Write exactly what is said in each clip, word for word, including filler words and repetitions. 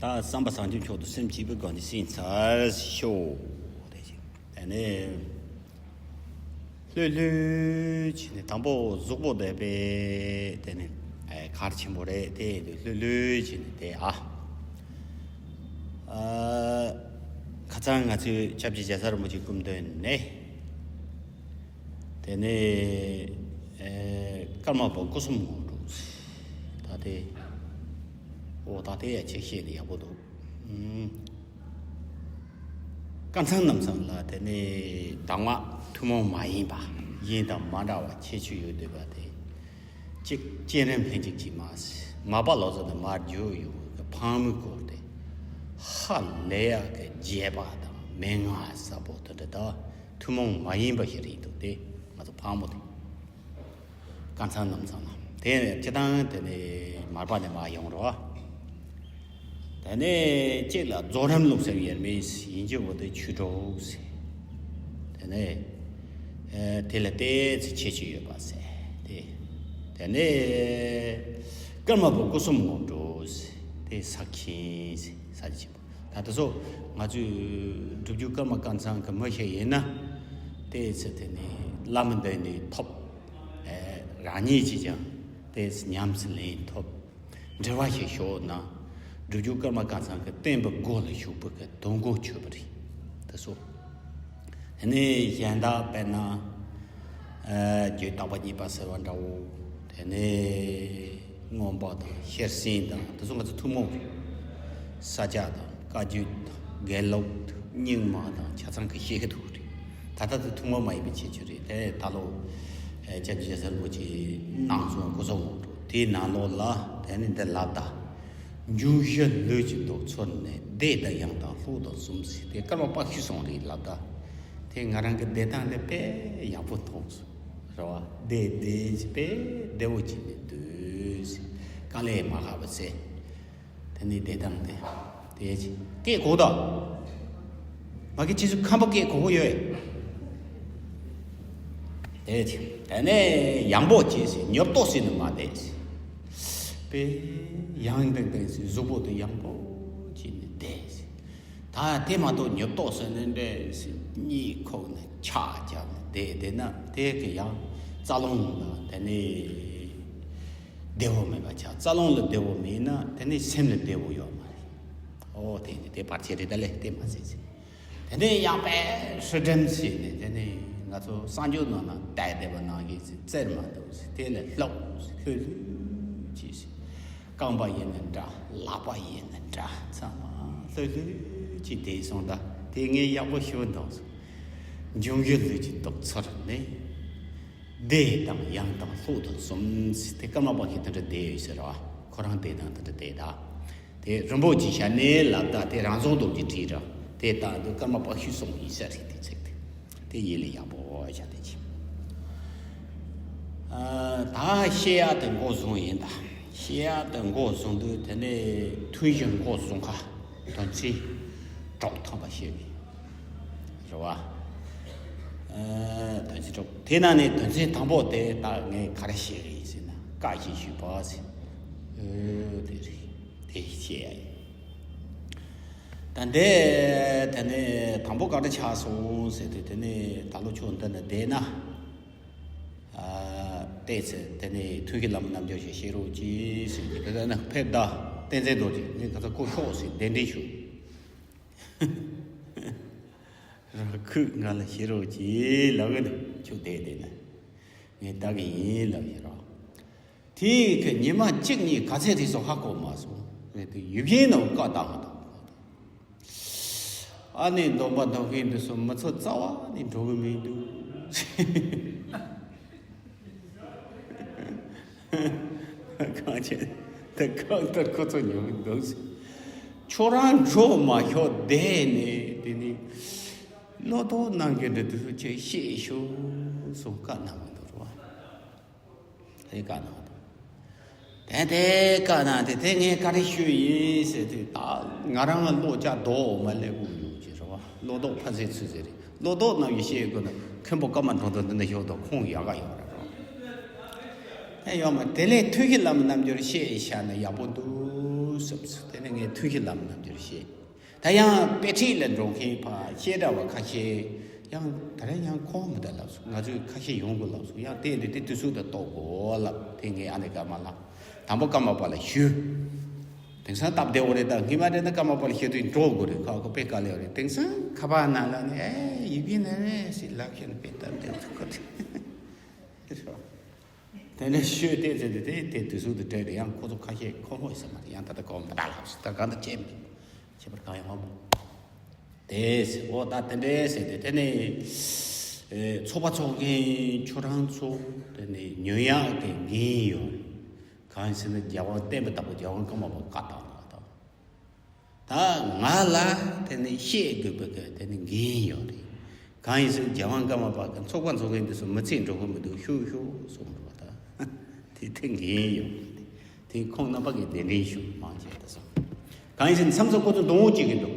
ད་བསམ་པ་བཟང་སྤྱོད་མཆོག་ཏུ་སེམས་བསྐྱེད་པའི་སྒོ་ནས་ཟིན་ཚར་ཤོག་དེ་བཞིན་དེ་ནས་ལྷོད་ལྷོད་བྱས་ནས། དང་པོ་གཟུགས་པོ་བསྡད་པས་དེ་ནས་ཨེ་གལ་ཆེན་པོ་རེད། དེ་ཡིན་དུས་ལྷོད་ལྷོད་བྱས་ནས་བསྡད་ཨ། ཨ། ཁ་སང་ང་ཚོས་སྐྱབས་རྗེ་རྒྱལ་ཚབ་རིན་པོ་ཆེའི་སྐུ་མདུན་ནས། དེ་ནས་ཨེ་ཀརྨ་པ་སྐུ་གསུམ་ངོ་སྤྲོད། ད་ལྟའི་འོ་ད་ལྟའི་ཡ་ཆེ་ཤེས་ནས་ཡག་པོ་འདུག་ཨུམ། སྐལ་བཟང་རྣམ་གསུམ་ལ་དེ་ནས་གདམས་ངག་ཐུན་མོང་མ་ཡིན་པ། གཞན་དང་མ་འདྲ་བ་ཁྱད་ཆོས་ཡོད་འདོད་པ་དེ། གཅིག་སྤྱན་རས་ལྷན་ཅིག་སྐྱེས་མ་ཟེར། མར་པ་ལོ་ཙཱ་དང་མར་ཇོ་བོ་ཡོད་གི་ཕག་མོའི་སྐོར་དེ། ཧ་ལས་ཡག་གི་རྒྱས་པ་དང་མན་ངག་ཟབ་པོ་དེ་འདྲ་ད་ཐུན་མོང་མ་ཡིན་པ་ཞིག་རེད་འདུག་དེ་ང་ཚོ་ཕག་མོ་དེ། སྐལ་བཟང་རྣམ་གསུམ་ལ། དེ་སྤྱི་བཏང་དེ་ནས་མར་པ་ནས་མར་ཡོང་རོགས། དེ་ནས་གཅིག་ལ་རྫོགས་རིམ་རླུང་སེམས་དབྱེར་མེད་ཟེར། ཡིན་གྱི་འོ་དེ་ཆོས་དྲུག་ཟེར། དེ་ནས་ཨེ་དེ་ལ་ཏོག་ཙམ་ཁྱད་ཆོས་ཡོད་པ་ཟེར། དེ་དེ་ནས་ཀརྨ་པ་སྐུ་གསུམ་ངོ་སྤྲོད་ཟེར། དེ་ས་ཁྱིམ་ཟེར། ས་ཆེན་པོ། ད་དེ་ཚོ་ང་ཚོས་སྒྲུབ་བརྒྱུད་ཀརྨ་སྐལ་བཟང་གི་མི་ཞིག་ཡིན་ན། ཏོག་ཙམ་དེ་ནས་བླ་མའི་མདུན་ནས་ཐོབ། ཨེ་རང་ཉིད་ཀྱིས་ཀྱང་ཏོག་ཙམ་ཉམས་སུ་ལེན་ཐུབ། འབྲེལ་བ་ཞིག་ཞུགས་ན། སྒྲུབ་བརྒྱུད་ཀརྨ་སྐལ་བཟང་གི་བསྟན་པའི་སྒོ་ལ་ཞུགས་པའི་གི་དོན་གོ་ཆོད་པ་རེད། དེ་ཚོ། དེ་ནས་གཞན་དག་དཔེར་ན། ཨ་རྒྱུད་དག་པ་གཉིས་པ་ཟེར་བ་འདྲ་བོ། དེ་ནས་མངོན་པ་དང་ཤེར་ཕྱིན་དང་དེ་ཚོ་ང་ཚོ་ཐུན་མོང་རེད། ས་སྐྱ་དང་བཀའ་བརྒྱུད་དང་དགེ་ལུགས་དང་རྙིང་མ་དང་ཆ་ཚང་གི་བཤད་ཀྱི་འདུག་རེད། ད་ལྟ་དེ་ཐུན་མོང་མ་ཡིན་པའི་ཁྱད་ཆོས་རེད། དེ་ད་ལོ་ཨེ་སྐྱབས་རྗེ་རྒྱལ་ཚབ་རིན་པོ་ཆེའི་གནང་སོང་སྐུ་གསུང་ངོ་སྤྲོད་དེའི་ནང་ལོགས་ལ། དེ་ནི་འདི་ལབ་ད། འབྱུང་བཞི་ལུས་ཀྱི་འདུག་ཚོར་ནས། བདེ་དང་ཡང་དང་ལྷོག་དང་གསུམ་ཟེར། དེ་ཀརྨ་པ་ཤི་སོང་རེད་ལབ་ད། དེ་ང་རང་གི་བདེ་ཐང་དེ་དཔེ་ཡག་པོ་མཐོང་སོང་། རེད་བ། བདེ་བདེ་ཞིག་དཔེ་བདེ་བོ་བྱས་ནས་འདུག་ཟེར། དཀའ་ལས་མ་ཁག་པ་ཟེར། དེ་ནི་བདེ་ཐང་དེ། དེ་ཅི་སྐད་གོ་ད། ང་གི་ཁྱེད་ཚོ་ཁམས་པ་སྐད་གོ་གོ་ཡོད། དེ་ཅི་དེ་ནས་ཡང་པོ་ཅི་ཟེར། ཉོབ་ཏོ་ཟེར་ནས་མ་བསྡད་ཟེར། དཔེ་ཡང་ཏན་ཏན་ཟེར། གཟུགས་པོ་དེ་ཡང་པོ་ཅི་ནས་བསྡད་ཟེར། ད་དེ་མ་གཏོགས་ཉོབ་ཏོ་ཟེར་ནས་འདྲེ་ཟེར། གཉིད་ཁུག་ནས་ཆག་རྒྱབ་ནས་བསྡད་བསྡད་ན། དེ་གི་ཡང་རྩ་རླུང་ལ་དེ་ནས། བདེ་བོ་མེད་པ་ཆགས། རྩ་རླུང་ལ་བདེ་བོ་མེད་ན་དེ་ནི་སེམས་ལ་བདེ་བོ་ཡོད་མ་རེད། ཨོ་དེ་ནི་དེ་བར་ཆད་རེད། ད་ལས་དེ་མ་ཟེར་ཟེར། དེ་ནས་ཡང་དཔེ་ཧྲི་ཌེམ་ཟེར་ནས། དེ་ནས་ང་ཚོ་གསང་སྤྱོད་ནང་ན་བསྡད་བསྡད་པ་ནང་བཞིན་ཟེར། བཙིར་མ་འདུག་ཟེར། དེ་ལས་ལྷོད་ལྷོད་ལྷོད་ཅིག་ཟེར། རྐང་པ་ཡིན་ན་འདྲ། ལག་པ་ཡིན་ན་འདྲ། ཚང་མ་ལྷོད་ལྷོད་ཅིག་བསྡད་སོང་། ད་དེ་ངས་ཡག་པོ་ཞུ་འདུག་སོང་། འབྱུང་བཞི་ལུས་ཀྱི་འདུག་ཚོར་ནས། བདེ་དང་ཡང་དང་ལྷོག་དང་གསུམ་ཟེར། དེ་ཀརྨ་པ་ཤི་དེ་འདྲ་བསྡད་ཡོད་ཟེར་བ། ཁོ་རང་བདེ་དང་དེ་འདྲ་བསྡད་ད། དེ་རིན་པོ་ཆེའི་ཞལ་ནས་ལབ་ད། དེ་རང་བྱུང་སྟོབས་ཀྱིས་བྲིས་ར། དེ་ལྟ་འདི་ཀརྨ་པ་ཤི་གསུངས་ཡིན་ཟེར་རེད། དེ་ཚིག་དེ་དེ་ཡིད་ལ་ཡག་པོ་བཞག་དེ་ཅི། ཨ་ད་བཤད་ཡག་དེ་འགོ་བཟུང་ཡིན་ད། བཤད་ཡག་དེ་འགོ་བཟུང་དུས་དེ་ནས་ཐུན་བཞི་འགོ་བཟུང་ཁ་དོན་ཚན་དྲུག་ཐམ་པ་བཤད་པའི། རེད་བ། ཨ་དོན་ཚན་དྲུག་དེ་ནང་ནས་དོན་ཚན་དང་པོ་དེ་ད་ངས་ག་རེ་བཤད་ཀྱི་ཡིན་ཟེར་ན། བཀའ་བཞིན་ཞུས་པ་ཟེར། ཨོ་དེ་རེད། དེ་བཤད་ཡ་ཡིན། ད་འདི་དེ་ནས་དང་པོ་ག་འདྲ་ཆགས་སོང་ཟེར་དུས། དེ་ནས་ད་ལོ་ཁྱོད་འདི་ན་བསྡད་ན། ཨ་ཏོག་ཙམ་དེ་ནས་ཐུན་གྱི་བླ་མ་རྣལ་འབྱོར་ཞིག་བཤད་རོགས་གྱིས་ཟེར་གྱི། དེ་ལྟར་ན་ཕེབས་ད་བསྟན་འཛིན་རྡོ་རྗེ་ངས་ཁ་ཚ་ཀོ་ཤོག་ཟེར་གདན་འདྲེན་ཞུ། རང་ཁུག་ང་ལ་བཤད་རོགས་གྱིས་ལབ་གི་འདུག་ཁྱོད་བསྡད་བསྡད་ན་ངས་ལྟ་གི་ཡིན་ལབ་ཡིན་རོགས། དེའི་ཁ་ཉི་མ་གཅིག་གཉིས་ག་ཚད་རེད་སོང་ཧ་གོ་མ་སོང་། རེད་དེ་ཡུལ་གཞན་ནང་བཀའ་བཏང་མ་བཏང་། ཨ་ནི་སྡོམ་པ་འདོན་མཁན་འདི་ཚོ་མི་ཚོ་རྩ་བ་ནས་འགྲོ་གི་མི་འདུག་གང་བྱས་ད་གང་ལྟར་ཁོ་ཚོ་ཉོ་གི་འདུག་ཁྱོད་རང་འགྲོ་མ་ཤོག་བསྡད་ནས་དེ་ནི་བློ་དོགས་གནང་མཁན་འདི་ཚོ་ཁྱེད་བཤད་ཤོག་གསུངས་བཀའ་གནང་གི་འདུག་རོ། དེ་བཀའ་གནང་དང་། དེ་དེ་བཀའ་གནང་དེ་དེ་ངས་ག་རེ་ཞུས་ཡིན་ཟེར་དུས། ད་ང་རང་ལ་བློ་ཅག་རྡོག་མ་སླེབས་དགོས་ཡོད་ཅེས་རེད་བ། བློ་དོགས་ཕ་ཚེ་ཚུད་ཟེར་རེད། བློ་དོགས་རྣམས་ཀྱིས་བཤད་དགོས་ན་མཁན་པོ་ཀརྨ་སྒྲོལ་དཀར་འདི་ན་ཞོག་དང་ཁོང་ཡག་ག་ཡོད་རེད་བ། དེ་ཡོད་མ་དེ་ལས་ཐུགས་ཀྱི་བླ་མ་རྣལ་འབྱོར་བཤད་བཞག་ན་ཡག་པོ་འདུག་བསམ་སོང་། དེ་ ངས་ཐུན་བཞི་ལམ་རྣམ་འགྱུར་བཤད། ད་ཡང་དཔེ་ཁྲིད་ལ་འགྲོ་མཁན་ཕ་བཤད་གྲྭ་བ་ཁ་ཤས་ཡང་ད་རེས་ཡང་ཁོང་མི་ད་ལབ་སོང་། ང་ཚོས་ཁ་ཤས་ཡོང་དགོས་ལབ་སོང་། ཡང་དེ་འདི་དེ་དུས་ཚོད་ད་གཏོགས་དགོས་ལབ། དེ་ངས་ཨ་ནེ་ཀརྨ་ལ་དང་པོ་ཀརྨ་པ་ལ་ཞུས། དེང་སང་སྟབས་བདེ་བོ་རེད། ད་སྔོན་མ་རེད་ན་ཀརྨ་པ་ལ་ཞུ་དུས་འགྲོ་དགོས་རེད། ཁ་ཁོ་དཔེ་དཀའ་ལས་རེད། དེང་སང་ཁ་པར་ནང་ལ་ནི་ཨེ་ཡིན་པས་ན་རེད་ཟེར་ལབ་ཤེས་ན་དཔེ་སྟབས་བདེ་བོ་ཁོ་དེ། དེ་ནས་ཤོད་དེ་ཟེར་དེ་དེ་དེ་དུས་ཚོད་དུ་སྤྲད་དེ་ཡང་ཁོ་ཚོ་ཁ་ཤས་ཁོ་ཧོ་ཟེར་མ་རེད། ཡང་ད་ལྟ་ཁོ་མི་ད་ལབ་སོང་། ད་གང་ད་ཅེས་མི་ཁྱད་པར་གང་ཡང་མ་མོ། དེ་ཟེར་འོ་ད་དེ་འདྲས་ཟེར་དེ་དེ་ནས་ཚོགས་པ་ཚོགས་མཁན་ཁྱོད་རང་ཚོ་དེ་ནས་ཉོན་ཡག་གི་འགན་ཡོད་རེད། གང་ཡིན་ཟེར་ན་རྒྱལ་དབང་བསྟན་པའི་བདག་པོ་རྒྱལ་དབང་ཀརྨ་པ་བཀའ་བཏང་བ་དང་། ད་ང་ལ་དེ་ནི་བཤད་དགོས་པའི་གི་དེ་ནི་འགན་ཡོད་རེད། གང་ཡིན་ཟེར་རྒྱལ་དབང་ཀརྨ་པ་གི་ཚོགས་པ་འཚོགས་མཁན་དེ་ཚོ་མི་ཚེ་འགྲོ་གི་མི་འདུག་ཤུགས་ཤུགས་གསུངས་འགྲོ་བ་ད། དེ་དེ་འགན་ཡོད་རེད། དེ་ཁོང་རྣམ་པ་གི་གདན་འདྲེན་ཞུ་མང་ཆེ་ད་སོང་། གང་ཡིན་ཟེར་མཚམས་སུ་ཁོ་ཚོ་གདོང་བོ་གཅིག་གི་འདུག་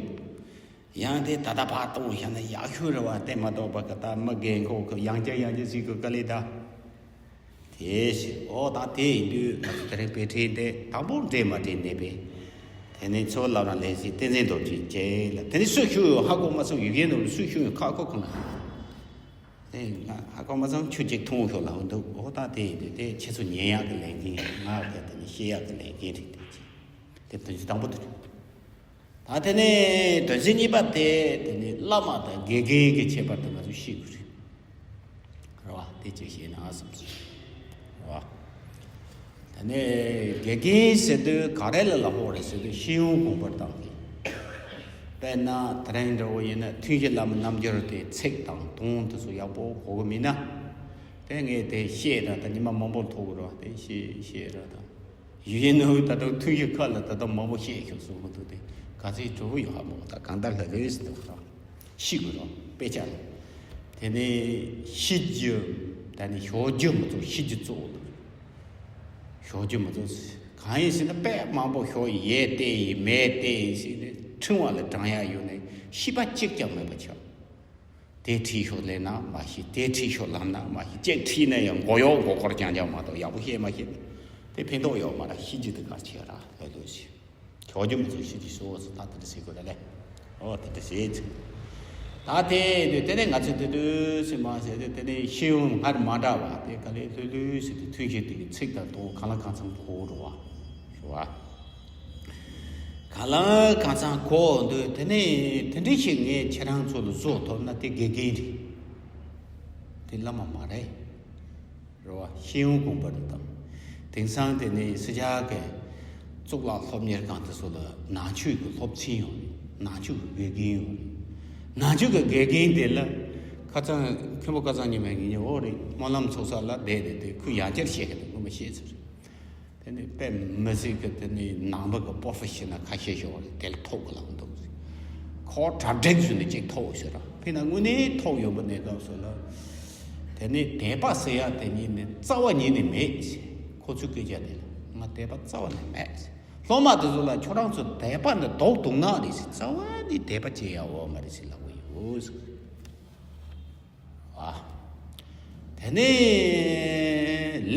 ཡང་དེ་ད་ལྟ་ཕར་གཏོང་བཞག་ན་ཡག་ཤོས་རེད་བ། དེ་མ་གཏོགས་པ་གི་ད་མི་རྒན་ཁོག་གི་ཡང་བསྐྱར་ཡང་བསྐྱར་ཟིག་གི་དཀའ་ལས་ད། དེ་ཞེས་འོ་ད་དེ་ཡིན་དུས་ང་ཚོ་དེ་རིང་དཔེ་ཁྲིད་འདི་དང་པོ་འདྲེས་མ་འདྲེས་གནས་པས། དེ་ནས་ཚོ་བླ་བྲང་ལས་སྲིད་བསྟན་འཛིན་རྡོ་རྗེ་རྗེ་ལ་དེ་ནས་སུ་ཞུ་ཡོད་ཧ་གོ་མ་སོང་། ཡུལ་རྒྱལ་ནོར་སུ་ཞུ་ཡོད་ཁ་ཁོ་ཁོ་ན། དེ་ང་ཧ་གོ་མ་སོང་། ཆུ་གཅིག་འཐུང་ཤོག་ལ་འདུག་འོ་ད་དེ་ཡིན་དུས་དེ་ཁྱེད་ཚོ་ཉན་ཡག་གི་ལས་འགན་ང་གི་དེ་ནས་བཤད་ཡག་གི་ལས་འགན་རེད། དེ་ཅི་དེ་དོན་ཚན་དང་པོ་དེ་རེད། ད་དེ་ནས་དོན་ཚན་གཉིས་པ་དེ་དེ་ནས་བླ་མ་དང་དགེ་རྒན་གྱི་ཁྱད་པར་དེ་ང་ཚོས་ཤེས་དགོས་རེད། རེད་བ། དེ་ཅིག་ཤེས་ན་བསམ་སོང་། རེད་བ། དེ་ནས་དགེ་རྒན་ཟེར་དུས་ག་རེ་ལ་ལབ་དགོས་རེད་ཟེར་དུས་ཤེས་ཡོན་གོང་འཕེལ་གཏོང་མཁན། དཔེར་ན་དེ་རིང་འདྲ་བོ་ཡིན་ན་ཐུན་བཞི་བླ་མའི་རྣམ་འགྱུར་དེ་ཚིག་དང་དོན་དེ་ཚོ་ཡག་པོ་གོ་གི་མིན་ན། དེ་ངས་དེ་བཤད་ར་ད་ཉི་མ་མང་པོ་ཐོག་ར་དེ་བཤད་བཤད་ར་ད། ཡིན་ནོ་ད་དུང་ཐུན་བཞི་ཁ་ལ་ད་དུང་མང་པོ་བཤད་ཤོག་གསུང་གི་འདུག་དེ་ག་ཚོད་གྲུབ་ཡོད་ཧ་མོ། ད་གང་ལྟར་ལྷ་ལོས་ཟེར་འདུག་ར། ཤི་དགོས་ར་དཔེ་ཆ་ལ། དེ་ནས་ཤི་རྒྱུ་ད་ནི་ཞོག་རྒྱུ་མི་གཙོ། ཤི་རྒྱུ་གཙོ་བོ་འདུག་ཞོག་རྒྱུ་མི་གཙོ། གང་ཡིན་ཟེར་ན་དཔེ་མང་པོ་ཞོག་ཡས་བལྟས་ཡིན་མེད་བལྟས་ཡིན་ཟེར་ནས་ཕྲེང་བ་ལ་བགྲང་ཡ་ཡོད་ནས་ཤི་པ་གཅིག་ཀྱང་མེད་པ་ཆགས། དེ་ཁྲིད་ཤོག་ལབ་ན་མ་ཤེས། དེ་ཁྲིད་ཤོག་ལབ་ན་མ་ཤེས། གཅིག་ཁྲིད་ན་ཡང་མགོ་གཡོག་མགོ་སྐོར་རྐྱང་རྐྱང་མ་གཏོགས་ཡག་པོ་བཤད་མ་ཤེས། དེ་ཕན་ཐོགས་ཡོད་མ་རེད། ཤི་རྒྱུ་དེ་ག་བྱེད་ར་ལྷོད་ལྷོད་བྱེད། ཞོག་རྒྱུ་མི་གཙོ་ཤི་རྒྱུ་གཙོ་བོ་ཟེར་ད་དེ་འདྲ་ཟེར་དགོས་རེད་ལེ། ཨོ་དེ་འདྲ་ཟེར་ཅིག་ད་དེ་དུས་དེ་ནས་ང་ཚོས་དེ་དུས་སེམས་མ་ཟེར་དུས་དེ་ནས་ཤེས་ཡོན་སྔར་མ་འདྲ་བ་དེ་ག་ལེ་ལྷོད་ལྷོད་ཟེར་དུས་ཐུན་བཞི་དེ་གི་ཚིག་དང་དོན་གང་ལ་གང་འཚམ་གོ་འགྲོ་བ་ཞུ་བ། གང་ལ་གང་འཚམ་གོ་འདུག་དེ་ནས་དེ་འདྲ་ཞིག་ངས་ཁྱེད་རང་ཚོ་ལ་བཟོ་ཐུབ་ན་དེ་དགེ་རྒན་རེད། དེ་བླ་མ་མ་རེད། རེད་བ། ཤེས་ཡོན་གོང་འཕེལ་དུ་བཏང་། དེང་སང་དེ་ནས་སི་ཇཱ་གི་གཙུག་ལག་སློབ་གཉེར་ཁང་དེ་ཚོ་ལ་ནང་ཆོས་ཀྱི་སློབ་ཚན་ཡོད་རེད། ནང་ཆོས་ཀྱི་དགེ་རྒན་ཡོད་རེད། ནང་ཆོས་ཀྱི་དགེ་རྒན་དེ་ལ་ཁ་སང་མཁན་པོ་ཁ་སང་ཉི་མ་ངེད་གཉིས་འོ་རེད་སྨོན་ལམ་ཚོགས་ས་ལ་བསྡད་དེ་དེ་ཁོས་ཡང་བསྐྱར་བཤད་གི་འདུག་ངོ་མ་བཤད་ཚར་རེད། དེ་ནི་དཔེ་མི་སྲིད་ཀྱི་དེ་ནི་ནང་པ་གི་པོ་ཧྥེ་ཤི་ནལ་ཁ་ཤས་ཤོར་བ་རེད། དེ་ལ་ཐོག་གི་ལངས་འདུག་ཁོ་གྲ་སྒྲིག་བཟོས་ནས་ཅིག་ཐོག་ཤོར་ར་ཕི་ན་དངོས་གནས་ཐོག་ཡོད་པ་གནས་སྐབས་སུ་ལ། དེ་ནི་དད་པ་ཟེར་ཡ་དེ་ཉིད་ནི་རྩ་བ་ཉིད་ནས་མེད། ཁོ་ཚོའི་སྐད་ཆ་དེ་ལ་ང་དད་པ་རྩ་བ་ནས་མེད། སློབ་མ་དེ་ཚོ་ལ་ཁྱོད་རང་ཚོ་དད་པ་ནི་རྡོག་རྡུང་ནག་རེད་ཟེར། རྩ་བ་ནས་དད་པ་བྱེད་ཡ་འོ་མ་རེད་ཟེར་ལབ་གི་ཡོད། ཨ། དེ་ནས་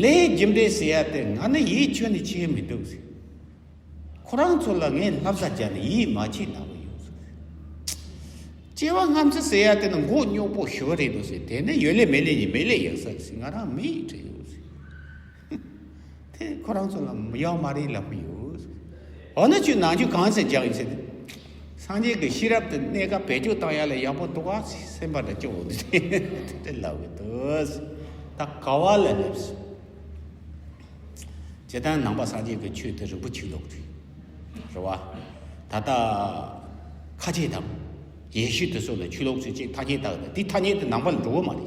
ལས་རྒྱུ་འབྲས་ཟེར་ཡ་དེ་ང་ནི་ཡིད་ཆོས་ནས་ཆེས་མི་འདུག་ཟེར། ཁོ་རང་ཚོ་ལ་ངས་བསླབ་བྱ་བརྒྱབ་ནས་ཡིད་མ་ཆེས་ན་གི་ཡོད་ཟེར། སྐྱེ་བ་སྔ་མ་ཟེར་ཡ་དེ་ནི་མགོ་རྙོག་པོ་ཞེ་པོ་རེད་འདུག་ཟེར། དེ་ནས་ཡོད་ལེ་མེད་ལེ་ཡིན་མེད་ལེ་ཡིན་ཟེར་ཟེར། ང་རང་མི་ཡིད་ཆེས་ཡོད་ཟེར། དེ་ཁོ་རང་ཚོ་ལ་ཡོད་མ་རེད་ལབ་གི་ཡོད། འོ་ན་ཁྱོད་ནང་ཆོས་གང་ཟེར་རྒྱག་ཡིན་ཟེར། སངས་རྒྱས་ཀྱི་ཤེས་རབ་དེ་གནས་སྐབས་བེད་སྤྱོད་བཏང་ཡ་ལ་ཡག་པོ་འདུག་ག་སེམས་པ་འདྲ་སྐྱོ་བོ་འདུག་དེ་ལབ་གི་འདུག་ད་ག་བ་ལ་སླེབས་སོང་། སྤྱིར་བཏང་ནང་པ་སངས་རྒྱས་ཀྱི་ཆོས་དེ་རིན་པོ་ཆེ་ལོག་རེད། རེད་བ། ད་ལྟ་ཁ་ཆེ་དང་ཡེ་ཤུ་དེ་ཚོ་ལ་ཆོས་ལོག་ཚུལ་གཅིག་ཐ་སྙད་བཏགས་ཡོད། དེ་ཐ་སྙད་དེ་ནང་པ་ལ་འགྲོ་གི་མ་རེད།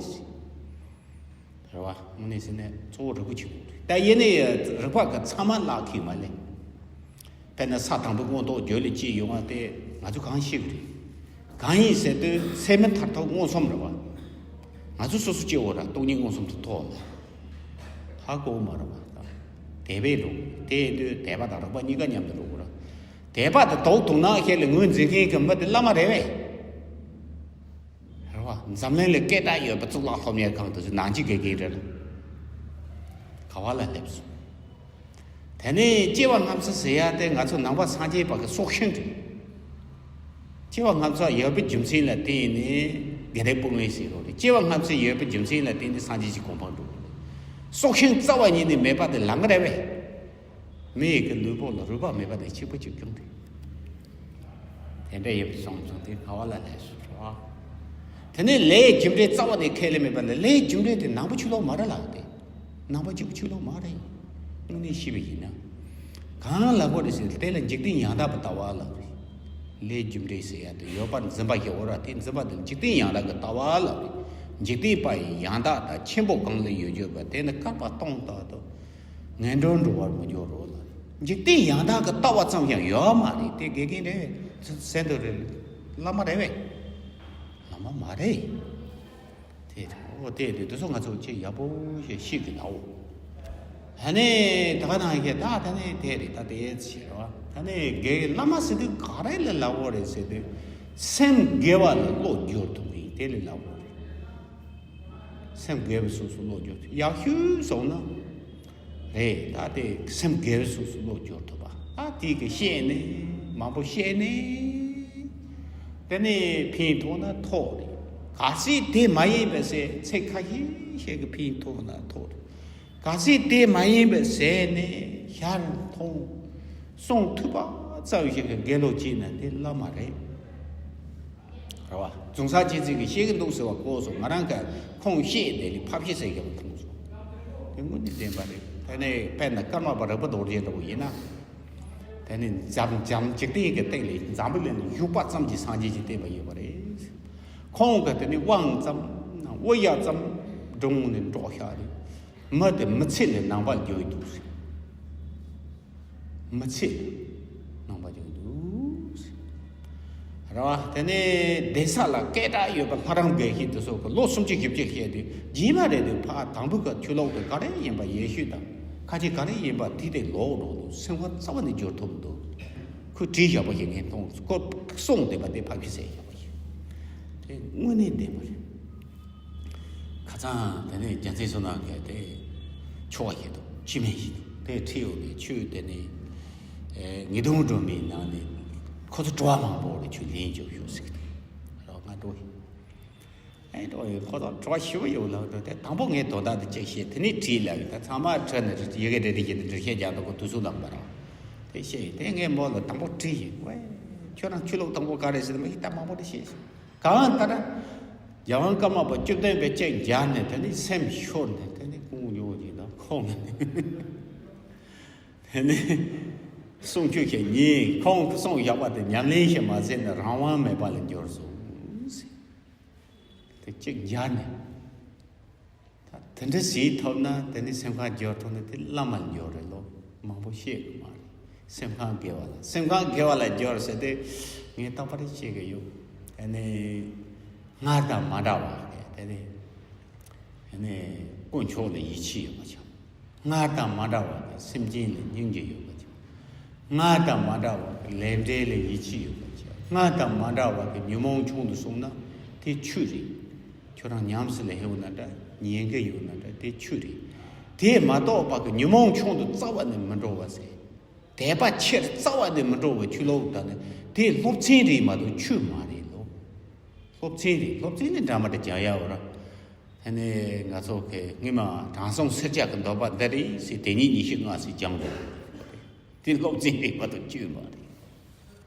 རེད་བ། དངོས་གནས་ཟེར་ན་གཙོ་བོ་རིན་པོ་ཆེ་དགོས་རེད། ད་ཡིན་ནའི་རིག་པ་གི་ཚད་མ་བརླག་གི་མ་ལེ། དཔེར་ན་ས་དང་པོའི་མངོན་རྟོགས་བརྗོད་ལས་སྐྱེས་ཡོང་བ་དེ་ང་ཚོ་གང་ཤེས་གི་རེད། གང་ཡིན་ཟེར་དུས་སེམས་མི་མཐར་ཐུག་མངོན་སུམ་རེད་བ། ང་ཚོ་སོ་སོ་སྐྱེ་བོ་ར་སྟོང་ཉིད་མངོན་སུམ་དུ་ཐོག་མ། ཧ་གོ་མ་རེད་བ། དད་པས་འགྲོ། དེ་ཡིན་དུས་དད་པ་དང་རིག་པ་གཉིས་ཀ་མཉམ་དུ་འགྲོ་དགོས་ར། དད་པ་དེ་རྡོག་རྡུང་ནག་ཤེས་ལ་ངོས་འཛིན་མཁན་གྱི་མི་དེ་བླ་མ་རེད་བས། རེད་བ། འཛམ་གླིང་ལ་སྐད་གྲགས་ཡོད་པའི་གཙུག་ལག་སློབ་གཉེར་ཁང་དེ་ཚོ་ནང་ཆོས་དགེ་རྒན་རེད་ལ། ག་བ་ལ་སླེབས་སོང་། དེ་ནས་སྐྱེ་བ་སྔ་ཕྱི་ཟེར་ཡ་དེ་ང་ཚོ་ནང་པ་སངས་རྒྱས་པ་གི་སྲོག་ཤིང་རེད། སྐྱེ་བ་སྔ་ཕྱི་ཡོད་པའི་རྒྱུ་མཚན་ལ་བརྟེན་ནས་དགེ་ལྡན་ཕུག་ལེན་ཟེར་རོ་རེད། སྐྱེ་བ་སྔ་ཕྱི་ཡོད་པའི་རྒྱུ་མཚན་ལ་བརྟེན་ནས་སངས་རྒྱས་ཀྱི་གོ་འཕང་འགྲོ་རོ་རེད། སྲོག་ཤིང་རྩ་བ་ཉིད་ནས་མེད་པ་དེ་ལམ་རེད་བས། མི་ཡི་གི་ལུས་པོ་ལ་རུས་པ་མེད་པ་དེ་གཅིག་པུ་གཅིག་རྐྱང་རེད། དེ་འདྲ་ཡིན་པ་སོང་ཙང་དེ་ག་བ་ལ་ལས་སུ་འགྲོ། དེ་ནས་ལས་རྒྱུ་འབྲས་རྩ་བ་ནས་ཁས་ལེན་མེད་པ་ལ་ལས་རྒྱུ་འབྲས་དེ་ནང་པ་ཆོས་ལུགས་མ་རེད་ལ། དེ་ནང་པ་གཅིག་པུ་ཆོས་ལུགས་མ་རེད། དངོས་གནས་ཤེས་པ་ཡིན་ན། གང་ལ་གོ་རེད་ཟེར་དེ་ལ་འཇིག་རྟེན་ཡང་དག་པའི་ལྟ་བ་ལ་རེད། ལས་རྒྱུ་འབྲས་ཟེར་ཡ་དེ་ཡོད་པར་འཛིན་པ་ཞིག་འོ་ར་དེ་འཛིན་པ་དེ་འཇིག་རྟེན་ཡང་དག་གི་ལྟ་བ་ལ་རེད། འཇིག་རྟེན་པ་ཡི་ཡང་དག་དང་ཆེན་པོ་གང་ལ་ཡོད་བརྗོད་པ་དེ་ནི་བཀག་པ་སྟོང་ལྟར་དུ། ངན་འགྲོར་འགྲོ་བར་མི་འགྱུར་རོ་ལ། འཇིག་རྟེན་ཡང་དག་གི་ལྟ་བ་ཙམ་ཡང་ཡོད་མ་རེད་དེ་དགེ་རྒན་རེད། ཟེར་དུ་རེད། བླ་མ་རེད་བས། བླ་མ་མ་རེད། དེ་རེད་འོ་དེ་དེ་དེ་ཚོ་ང་ཚོ་ཅིག་ཡག་པོ་ཞིག་ཤེས་ཀྱི་ལའོ། ཨ་ནི་ད་ག་ནང་གི་ད་ད་ནི་དེ་རེད་ད་དེ་ཟེར་བ་ད་ནི་དགེ་བླ་མ་ཟེར་དུས་ག་རེ་ལས་ལའོ་རེད་ཟེར་དུས་སེམས་དགེ་བ་ལ་བློ་བསྒྱུར་ཐུབ་ཀྱི་དེ་ལས་ལའོ་རེད། སེམས་དགེ་བའི་གཟུགས་སུ་བློ་བསྒྱུར་ཐུབ་ཡག་ཤོས་སོང་ན། རེད་ད་དེ་སེམས་དགེ་བའི་གཟུགས་སུ་བློ་བསྒྱུར་ཐུབ་པ་ད་དེ་གི་བཤད་ནས་མང་པོ་བཤད་ནས། དེ་ནས་ཕན་ཐོགས་ན་ཐོགས་རེད། གལ་སྲིད་དེ་མ་ཡིན་པའི་ཚེ་ཚེ་ཁ་ཤས་ཤིག་གི་ཕན་ཐོགས་ན་ཐོགས་རེད། གལ་སྲིད་དེ་མ་ཡིན་པའི་ཟས་ནས་ཞར་མཐོང་གསུང་ཐུབ་པ་ཙམ་ཞིག་གི་དགེ་སློང་བྱས་ན་དེ་བླ་མ་རེད། རེད་བ། རྫོང་སར་སྐྱེས་ཚེ་གི་ཤེས་ཀྱི་འདུག་ཟེར་བ་གོ་སོང་ང་རང་ག་ཁོང་ཤེས་དེ་ལས་ཕ་ཤེས་ཟེར་གི་མཐོང་སོང་། དེ་དངོས་གནས་བདེན་པ་རེད། དེ་ནས་དཔེར་ན་ཀརྨ་པ་རིག་པ་རྡོ་རྗེ་འདྲ་བོ་ཡིན་ན། དེ་ནས་འཛམ་འཛམ་འཇིག་རྟེན་གྱི་སྟེང་ལས་འཛམ་བུ་གླིང་ལ་བཞུགས་པ་ཙམ་གྱིས་སངས་རྒྱས་ཀྱི་བསྟན་པ་ཡོད་པ་རེད། ཁོང་གིས་དེ་ནི་དབང་ཙམ་དབུ་ཡ་ཙམ་སྒྲུང་ནས་འགྲོ་ཤག་རེད། མི་དེ་མི་ཚེ་ལས་ནང་པ་འགྱོ་ཡི་འདུག་ཟེར། མི་ཚེ་ནང་པ་འགྱོ་ཡི་འདུག་ཟེར། རེད་བ། དེ་ནས་གདན་ས་ལ་སྐད་གྲགས་ཡོད་པ་ལྷ་རམས་དགེ་བཤེས་དེ་ཚོ་གི་ལོ་སུམ་ཅུ་བཞི་བཅུ་བཤད་དུས་རྗེས་མ་རེད་དུས་ཕ་དང་པོ་གི་ཆོས་ལུགས་དེ་ག་རེ་ཡིན་པ་ཡེ་ཤུ་དང་ཁ་ཆེ་ག་རེ་ཡིན་པ་དེ་དེ་ལོག་འགྲོ་འདུག་སེམས་ཁ་རྩ་བ་ནས་འགྱུར་ཐུབ་མི་འདུག་ཁོས་བྲིས་བཞག་པ་ཞིག་ངས་མཐོང་སྐོར་གསུངས་བསྡད་པ་དེ་ཕ་གི་ཟེར་བཞག་པ་ཞིག་དེ་དངོས་གནས་བདེན་པ་རེད། ཁ་སང་དེ་ནས་རྒྱལ་མཚན་བསོད་ནམས་ཀྱིས་དེ་ཆོ་བ་ཞིག་འདུག་ཅི་མེད་ཞིག་འདུག་དེ་ཁྲིད་ཡོང་ནས་ཆོས་དེ་ནས་ངེས་དོན་སྒྲོན་མེའི་ནང་ནས་ཁོ་ཚོ་དྲི་བ་མང་པོ་རེ་ཆོས་ལན་རྒྱོབ་ཤོག་ཟེར་གི་འདུག་རོགས་ང་འགྲོ་ཡིན། ཨེ་འགྲོ་ཡིན་ཁོ་ཚོ་དྲི་བ་ཞིབ་པོ་ཡོད་ལབ་འགྲོ་དེ་དང་པོ་ངས་དོན་དག་དེ་ཅིག་བཤད་དེ་ནས་བྲིས་ལབ་ཡོད་ད་ཚང་མ་ཁྲོད་ནས་ཡི་གེ་འབྲི་འབྲི་བྱེད་དེ་འགྲེལ་བཤད་རྒྱག་འདུག་གོ་དུས་ཚོད་ལངས་པ་རང་དེ་བཤད་ཡིན་དེ་ངས་མོ་ལ་དང་པོ་བྲིས་ཡིན་ཝེ་ཁྱོད་རང་ཆོས་ལུགས་དང་པོ་ག་རེ་ཟེར་མ་ཡིན་ད་མང་པོ་དེ་བཤད་ཡིན། གང་ལྟར། རྒྱལ་དབང་ཀརྨ་པ་བཅུ་བདུན་པའི་ལྕེ་སྦྱར་ནས་དེ་ནི་སེམས་ཤོར་ནས་དེ་ནི་ཀུན་ཡོད་ཅིག་དང་ཁོང་ནི་དེ་ནི་གསུང་ཆོས་ཞིག་ཉན་ཁོང་གི་གསུང་བཞག་པ་དེ་ཉམས་ལེན་ཞིག་མ་ཟད་ནས་རང་དབང་མེད་པ་ལ་འགྱུར་སོང་། དེ་ལྕེ་སྦྱར་ནས། ད་དེ་འདྲ་བྱེད་ཐུབ་ན་དེ་ནི་སེམས་ཁམས་འགྱུར་ཐུབ་ན་དེ་བླ་མར་འགྱུར་རེད་ལོ། མང་པོ་བཤད་གི་མ་རེད། སེམས་ཁམས་དགེ་བ་ལ་སེམས་ཁམས་དགེ་བ་ལ་འགྱུར་ཟེར་ཏེ་ངས་རྟག་པར་བཤད་གི་ཡོད། དེ་ནི་སྔར་དང་མ་འདྲ་བ་རེད་དེ་ནི་དེ་ནི་དཀོན་མཆོག་ལ་ཡིད་ཆེས་ཡོད་པ་ཆགས། སྔར་དང་མ་འདྲ་བ་དེ་སེམས་ཅན་ལ་སྙིང་རྗེ་ཡོད་པ་ཆགས། སྔར་དང་མ་འདྲ་བ་གི་ལས་འབྲས་ལ་ཡིད་ཆེས་ཡོད་པ་ཅིག་སྔར་དང་མ་འདྲ་བ་གི་ཉོན་མོངས་ཆུང་དུ་སོང་ན་དེ་ཆོས་རེད། ཁྱོད་རང་ཉམས་སུ་ལ་ཧེ་བོ་ན་འདྲ་ཉན་གི་ཡོད་ན་འདྲ་དེ་ཆོས་རེད། དེ་མ་གཏོགས་པ་གི་ཉོན་མོངས་ཆུང་དུ་རྩ་བ་ནས་མི་འགྲོ་བ་ཟེར། དད་པ་ཆེར་རྩ་བ་ནས་མི་འགྲོ་བའི་ཆོས་ལུགས་དང་ནི་དེ་སློབ་ཚན་རེད་མ་གཏོགས་ཆོས་མ་རེད་ལོ། སློབ་ཚན་རེད་སློབ་ཚན་ནི་འདྲ་མ་འདྲ་སྦྱང་ཡ་བ་ར། ཨ་ནི་ང་ཚོ་གི་སྔོན་མ་དྲང་སྲོང་སེར་སྐྱ་གི་འདོད་པ་འདི་རེད་ཟེར་དེ་ཉིད་ཉི་ཤུ་ལྔ་ཟེར་སྦྱང་དགོས། དེ་སློབ་ཚན་རེད་མ་གཏོགས་བཅོས་མ་རེད།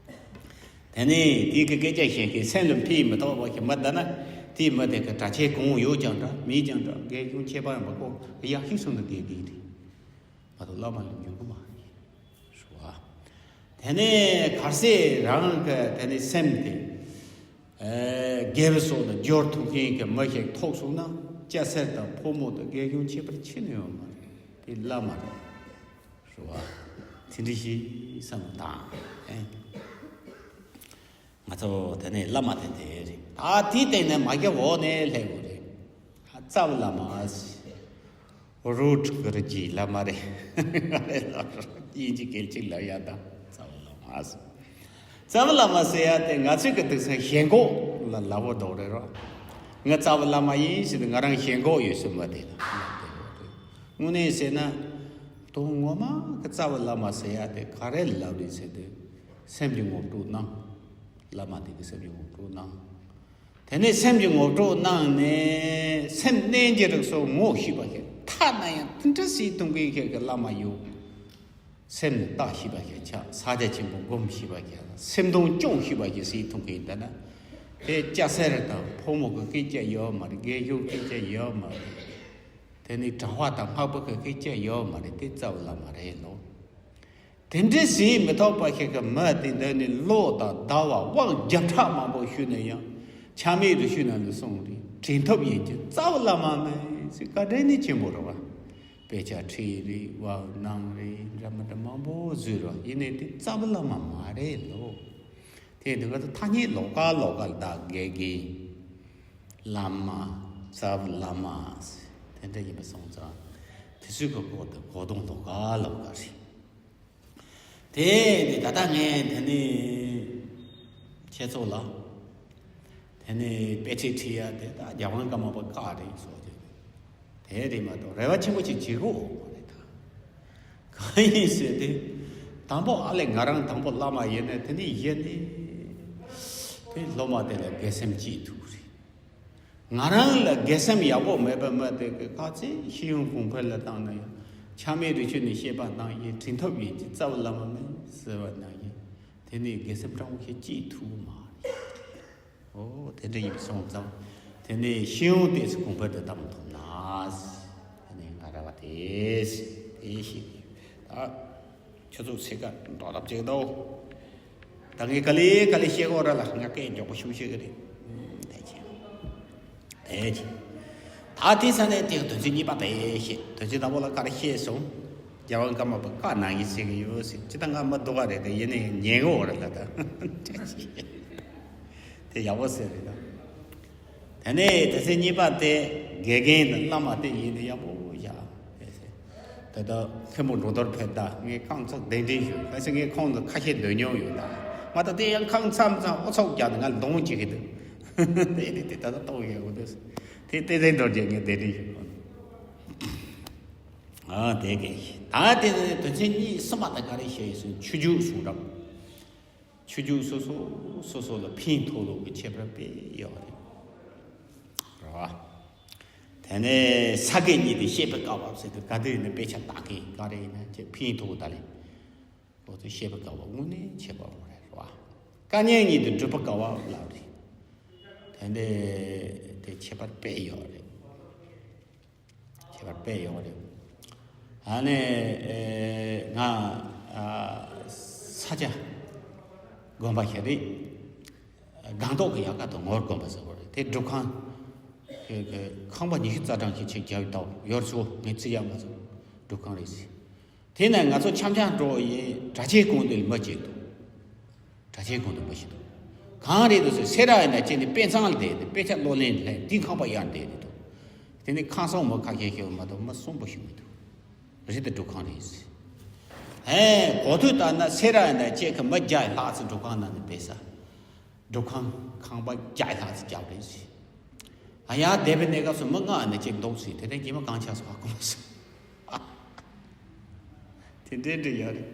དེ་ནས་དེ་གི་སྐད་ཆ་བཤད་མཁན་སེམས་ལ་ཕན་མི་ཐོགས་པ་ཞིག་མ་བསྡད་ན་དེའི་མི་དེ་གི་གྲྭ་ཆས་གང་ཡོད་ཀྱང་འདྲ་མེད་ཀྱང་འདྲ་རྒན་གཞོན་ཁྱད་པར་མ་གོ་ཡག་ཤོས་སོང་ན་དགེ་རྒན་རེད་མ་གཏོགས་བླ་མ་ལ་འགྱུར་གི་མ་རེད། ཞུ་བ། དེ་ནས་གལ་སྲིད་རང་གི་དེ་ནས་སེམས་དེ། དགེ་བའི་སོགས་ལ་སྦྱོར་ཐུབ་མཁན་གྱི་མི་ཞིག་ཐོགས་སོང་ན་སྐྱ་སེར་དང་ཕོ་མོ་དང་རྒན་གཞོན་ཁྱད་པར་ཕྱིན་ནས་ཡོད་མ་རེད་དེ་བླ་མ་རེད། ཞུ་བ། དེ་འདྲ་ཞིག་བསམ་བློ་བཏང་ཨེ། ང་ཚོ་དེ་ནས་བླ་མ་དེ་དེ་རེད་ད་དེའི་སྟེང་ནས་མ་རྒྱབ་འོག་ནས་སླེབས་དགོས་རེད། རྩ་བ་བླ་མ། རུ་ཁྲི་གི་རི་རྒྱུད་བླ་མ་རེད། དབྱིན་ཇི་སྐད་ཅིག་ལ་ཡ་དང་རྩ་བ་བླ་མ་ཟེར། རྩ་བ་བླ་མ་ཟེར་ཡ་དེ་ང་ཚོས་གི་དུག་སེང་ཞེན་ཁོག་ལ་ལ་བོ་འདོགས་རེད་རོ། ང་རྩ་བ་བླ་མ་ཡིན་ཟེར་ཏེ་ང་རང་ཞེན་ཁོག་ཡོད་སེམས་པ་དེ་ལ་དངོས་གནས་ཟེར་ན། དོན་ངོ་མ་གི་རྩ་བའི་བླ་མ་ཟེར་ཡ་དེ་ག་རེ་ལབ་རེད་ཟེར་དུས། སེམས་ཀྱི་ངོ་སྤྲོད་གནང་། བླ་མ་དེ་གི་སེམས་ཀྱི་ངོ་སྤྲོད་གནང་། དེ་ནས་སེམས་ཀྱི་ངོ་སྤྲོད་གནང་ནས་སེམས་རྣལ་འབྱོར་རིགས་སོགས་ངོ་ཤེས་པ་ཞིག་ཐ་ན་ཡང་དེ་འདྲ་སྲིད་གཏོང་གི་ཁྱེད་ཀྱི་བླ་མ་ཡོད། སེམས་ནི་བརྟག་ཤེས་པ་ཞིག་ཆགས། ས་ཆ་ཆེན་པོ་སྒོམ་ཤེས་པ་ཞིག་སེམས་གདུང་སྐྱོང་ཤེས་པ་ཞིག་སྲིད་གཏོང་གི་ཡིན་ད་ན། དེ་སྐྱ་སེར་དང་ཕོ་མོ་གི་སྐད་ཆ་ཡོད་མ་རེད། རྒས་གཞོན་སྐད་ཆ་ཡོད་མ་རེད། དེ་ནི་གྲྭ་པ་དང་སྨྲ་བ་གི་སྐད་ཆ་ཡོད་མ་རེད། དེ་རྩ་བའི་བླ་མ་རེད་ལོ། དེ་འདྲའི་ཟིལ་མི་ཐོགས་པ་ཞིག་གི་མི་དེ་འདི་ནི་ལོ་དང་ཟླ་བ་དབང་བརྒྱ་ཕྲག་མང་པོ་བཞུགས་ན་ཡང་ཆ་མེད་རི་ཆུ་ནང་ལ་སོང་རེད། དྲན་ཐབས་ཡིན་གྱི་རྩ་བའི་བླ་མ་མེད་ཟེར་བཀའ་དྲིན་ནི་ཆེན་པོ་རེད་བ། དཔེ་ཆ་ཁྲིད་རེད། བ་གནང་རེད། འདྲ་མི་འདྲ་མང་པོ་བཟོས་རོགས། ཡིན་ནའི་དེ་རྩ་བའི་བླ་མ་མ་རེད་ལོ། དེ་འདི་ག་ད་ཐ་སྙད་ལོགས་ཀ་ལོགས་ཀ་ལ་བདག་དགེ་རྒན། བླ་མ། རྩ་བའི་བླ་མ། དེ་འདྲ་ཡིན་པ་སོང་ཙང་། དེ་ཚོའི་གི་སྐོར་དུ་གོ་དོན་ལོགས་ཀ་ལོགས་ཀ་རེད། དེ་ནི་ད་ལྟ་ངས་དེ་ནི་ཁྱེད་ཚོ་ལ་དེ་ནི་དཔེ་ཁྲིད་ཁྲིད་ཡ་དེ་ད་རྒྱལ་དབང་ཀརྨ་པ་བཀའ་རེད་ཟེར་བ་དེ་དེ་རེད་མ་གཏོགས་རེ་བ་ཆེན་པོ་ཅིག་བྱེད་དགོས་མ་རེད་ད། གང་ཡིན་ཟེར་ཏེ། དང་པོ་ཨ་ལས་ང་རང་དང་པོ་བླ་མ་ཡིན་ནས་དེ་ནི་ཡིན་ནི་དེ་སློབ་མ་དེ་ལ་དགེ་སེམས་སྐྱེས་ཐུབ་རེད། ང་རང་ལ་དགེ་སེམས་ཡག་པོ་མེད་པ་མ་དེ་གི་ཁ་ཚིག་ཤེས་ཡོན་གོང་འཕེལ་ལ་བཏང་ན་ཡང་ཆ་མེད་རི་ཆུ་ནས་བཤད་པ་གནང་ཡིན། དྲན་ཐབས་ཡིན་གྱི་རྩ་བའི་བླ་མ་མིན་ཟེར་བ་གནང་ཡིན། དེ་ནས་དགེ་སེམས་སྤྲང་པོ་ཞིག་སྐྱེས་ཐུབ་མ་རེད། ཨོ་དེ་འདྲ་ཡིན་སོང་ཙང་། དེ་ནས་ཤེས་ཡོན་ཏོག་ཙམ་གོང་འཕེལ་དུ་བཏང་ཐུབ་ན། དེ་ནས་ང་ར་བ་དེ་དེ་ཤེས་ད། ཁྱོད་ཚོ་ཚེ་ཀ་འགྲོ་ལབ་ཅིག་དོ། ད་ངས་ག་ལེ་ག་ལེ་བཤད་གོ་ར་ལ་ང་སྐད་མགྱོགས་པོ་ཤུགས་ཤིག་གི་རེད། དེ་ཅི། དེ་ཅི། ད་དེ་ས་ནས་དེ་དོན་ཚན་གཉིས་པ་དེ་བཤད། དོན་ཚན་དང་པོ་ལ་ག་རེ་བཤད་སོང་། རྒྱལ་དབང་ཀརྨ་པ་བཀའ་གནང་ཡིན་ཟེར་གི་ཡོད་ཟེར། ཅི་ད་ང་མ་འདུག་ག་རེད་དེ་ཡིན་ནའི་ཉན་གོ་ར་ལ་ད། དེ་ཅི། དེ་ཡག་པོ་ཟེར་རེད་ད། དེ་ནས་དེ་ཚེ་གཉིས་པ་དེ་དགེ་རྒན་དང་བླ་མ་དེ་ཡིན་ན་ཡག་པོ་བཞག་ཟེར། ད་ལྟ་མཁན་པོ་འགྲོ་དོར་ཕེབས་ད་ངས་རྐང་ཚ་གདན་འདྲེན་ཞུ། གལ་སྲིད་ངས་ཁོང་དང་ཁ་ཤས་སྡོད་མྱོང་ཡོད་ད། མ་ད་དེ་ཡང་ཁང་མཚམས་མཚམས་ཨོ་ཚོགས་རྒྱག་ནས་ང་ལ་གདོང་བྱེད་ཀྱི་འདུག་དེ་དེ་དེ་ད་ལྟ་གཏོང་ཡོད་འོ་དེ། དེ་ཏེ་ཏེ་རྡོ་རྗེ་ངས་གདན་འདྲེན་ཞུ། ཨ་དེ་གས་ད་དེ་དེ་དོན་ཚན་གཉིས་གསུམ་པ་ད་ག་རེ་བཤད་ཡོད་ཟེར་ན་ཆོས་རྒྱུགས་གསུང་རབ། ཆོས་རྒྱུགས་སོ་སོ་སོ་སོ་ལ་ཕན་ཐོགས་ལུགས་ཀྱི་ཁྱད་པར་དཔེ་ཡོད་རེད། རེད་བ། དེ་ནས་ས་དགེ་གཉིས་དེ་བཤད་པའི་སྐབས་བབ་ཟེར་དུས་ག་དུས་ཡིན་ན་དཔེ་ཆ་ལྟ་མཁན་ག་རེ་ཡིན་ན་ཁྱེད་ཕན་ཐོགས་ད་ལེ། འོ་དེ་བཤད་པའི་སྐབས་བབ་དངོས་གནས་ཁྱད་པར་འོང་རེད་རེད་བ། དཀའ་ཉེན་གཉིས་དེ་སྒྲུབ་པའི་སྐབས་བབ་ལབ་རེད། དེ་ནས་དེ་ཁྱད་པར་དཔེ་ཡོད་རེད། ཁྱད་པར་དཔེ་ཡོད་རེད། ཨ་ནི་ཨེ་ང་ཨ་ས་ཆ་དགོན་པ་ཞིག་རེད། སྒང་ཏོག་གི་ཡལ་ག་དང་ངོར་དགོན་པ་ཟེར་བ་རེད། དེ་སྒྲུབ་ཁང་གི་གི་ཁང་པ་ཉི་ཤུ་རྩ་གྲངས་ཤིག་ཆེད་རྒྱབ་ཡོད་ད། ཡོར་ཚོ་ངས་བརྩི་ཡག་མ་ཚོ་སྒྲུབ་ཁང་རེད་ཟེར། དེ་ནས་ང་ཚོ་འཆམ་འཆམ་འགྲོ་ཡིན། གྲྭ་ཆས་གོན་དུས་མི་གཅིག་འདུག་གྲྭ་ཆས་གོན་དུས་མི་ཞིག་འདུག་གང་རེད་འདུག་ཟེར། སེ་ར་ཡིན་ན་ཁྱེད་ནི་དཔེ་ཚང་ལ་བསྡད་དེ་དཔེ་ཆ་ཀློག་ལེན་ལས་དེ་ཁང་པ་ཡར་བསྡད་དེ་འདུག་དེ་ནི་ཁང་སོང་མི་ཁ་ཤས་ཤིག་མ་གཏོགས་མི་གསོན་པོ་ཞིག་མི་འདུག་རེད་དེ་སྒྲུབ་ཁང་རེད་ཟེར། ཧེ་གོ་ཐོས་ལྟར་ན་སེ་ར་ཡིན་ན་ཁྱེད་ཀྱི་མི་བརྒྱ་ལྷག་ཙམ་སྒྲུབ་ཁང་ནང་ནས་བསྡད་ས། སྒྲུབ་ཁང་ཁང་པ་བརྒྱ་ལྷག་ཙམ་རྒྱབ་རེད་ཟེར། ཨ་ཡ་བསྡད་པའི་གནས་སྐབས་སུ་མི་ལྔ་ནས་གཅིག་འདུག་ཟེར། དེ་ནས་རྗེས་མ་གང་ཆགས་སོང་ཨ་གོ་མ་སོང་། དེ་འདྲའི་འདྲ་ཡོད་རེད།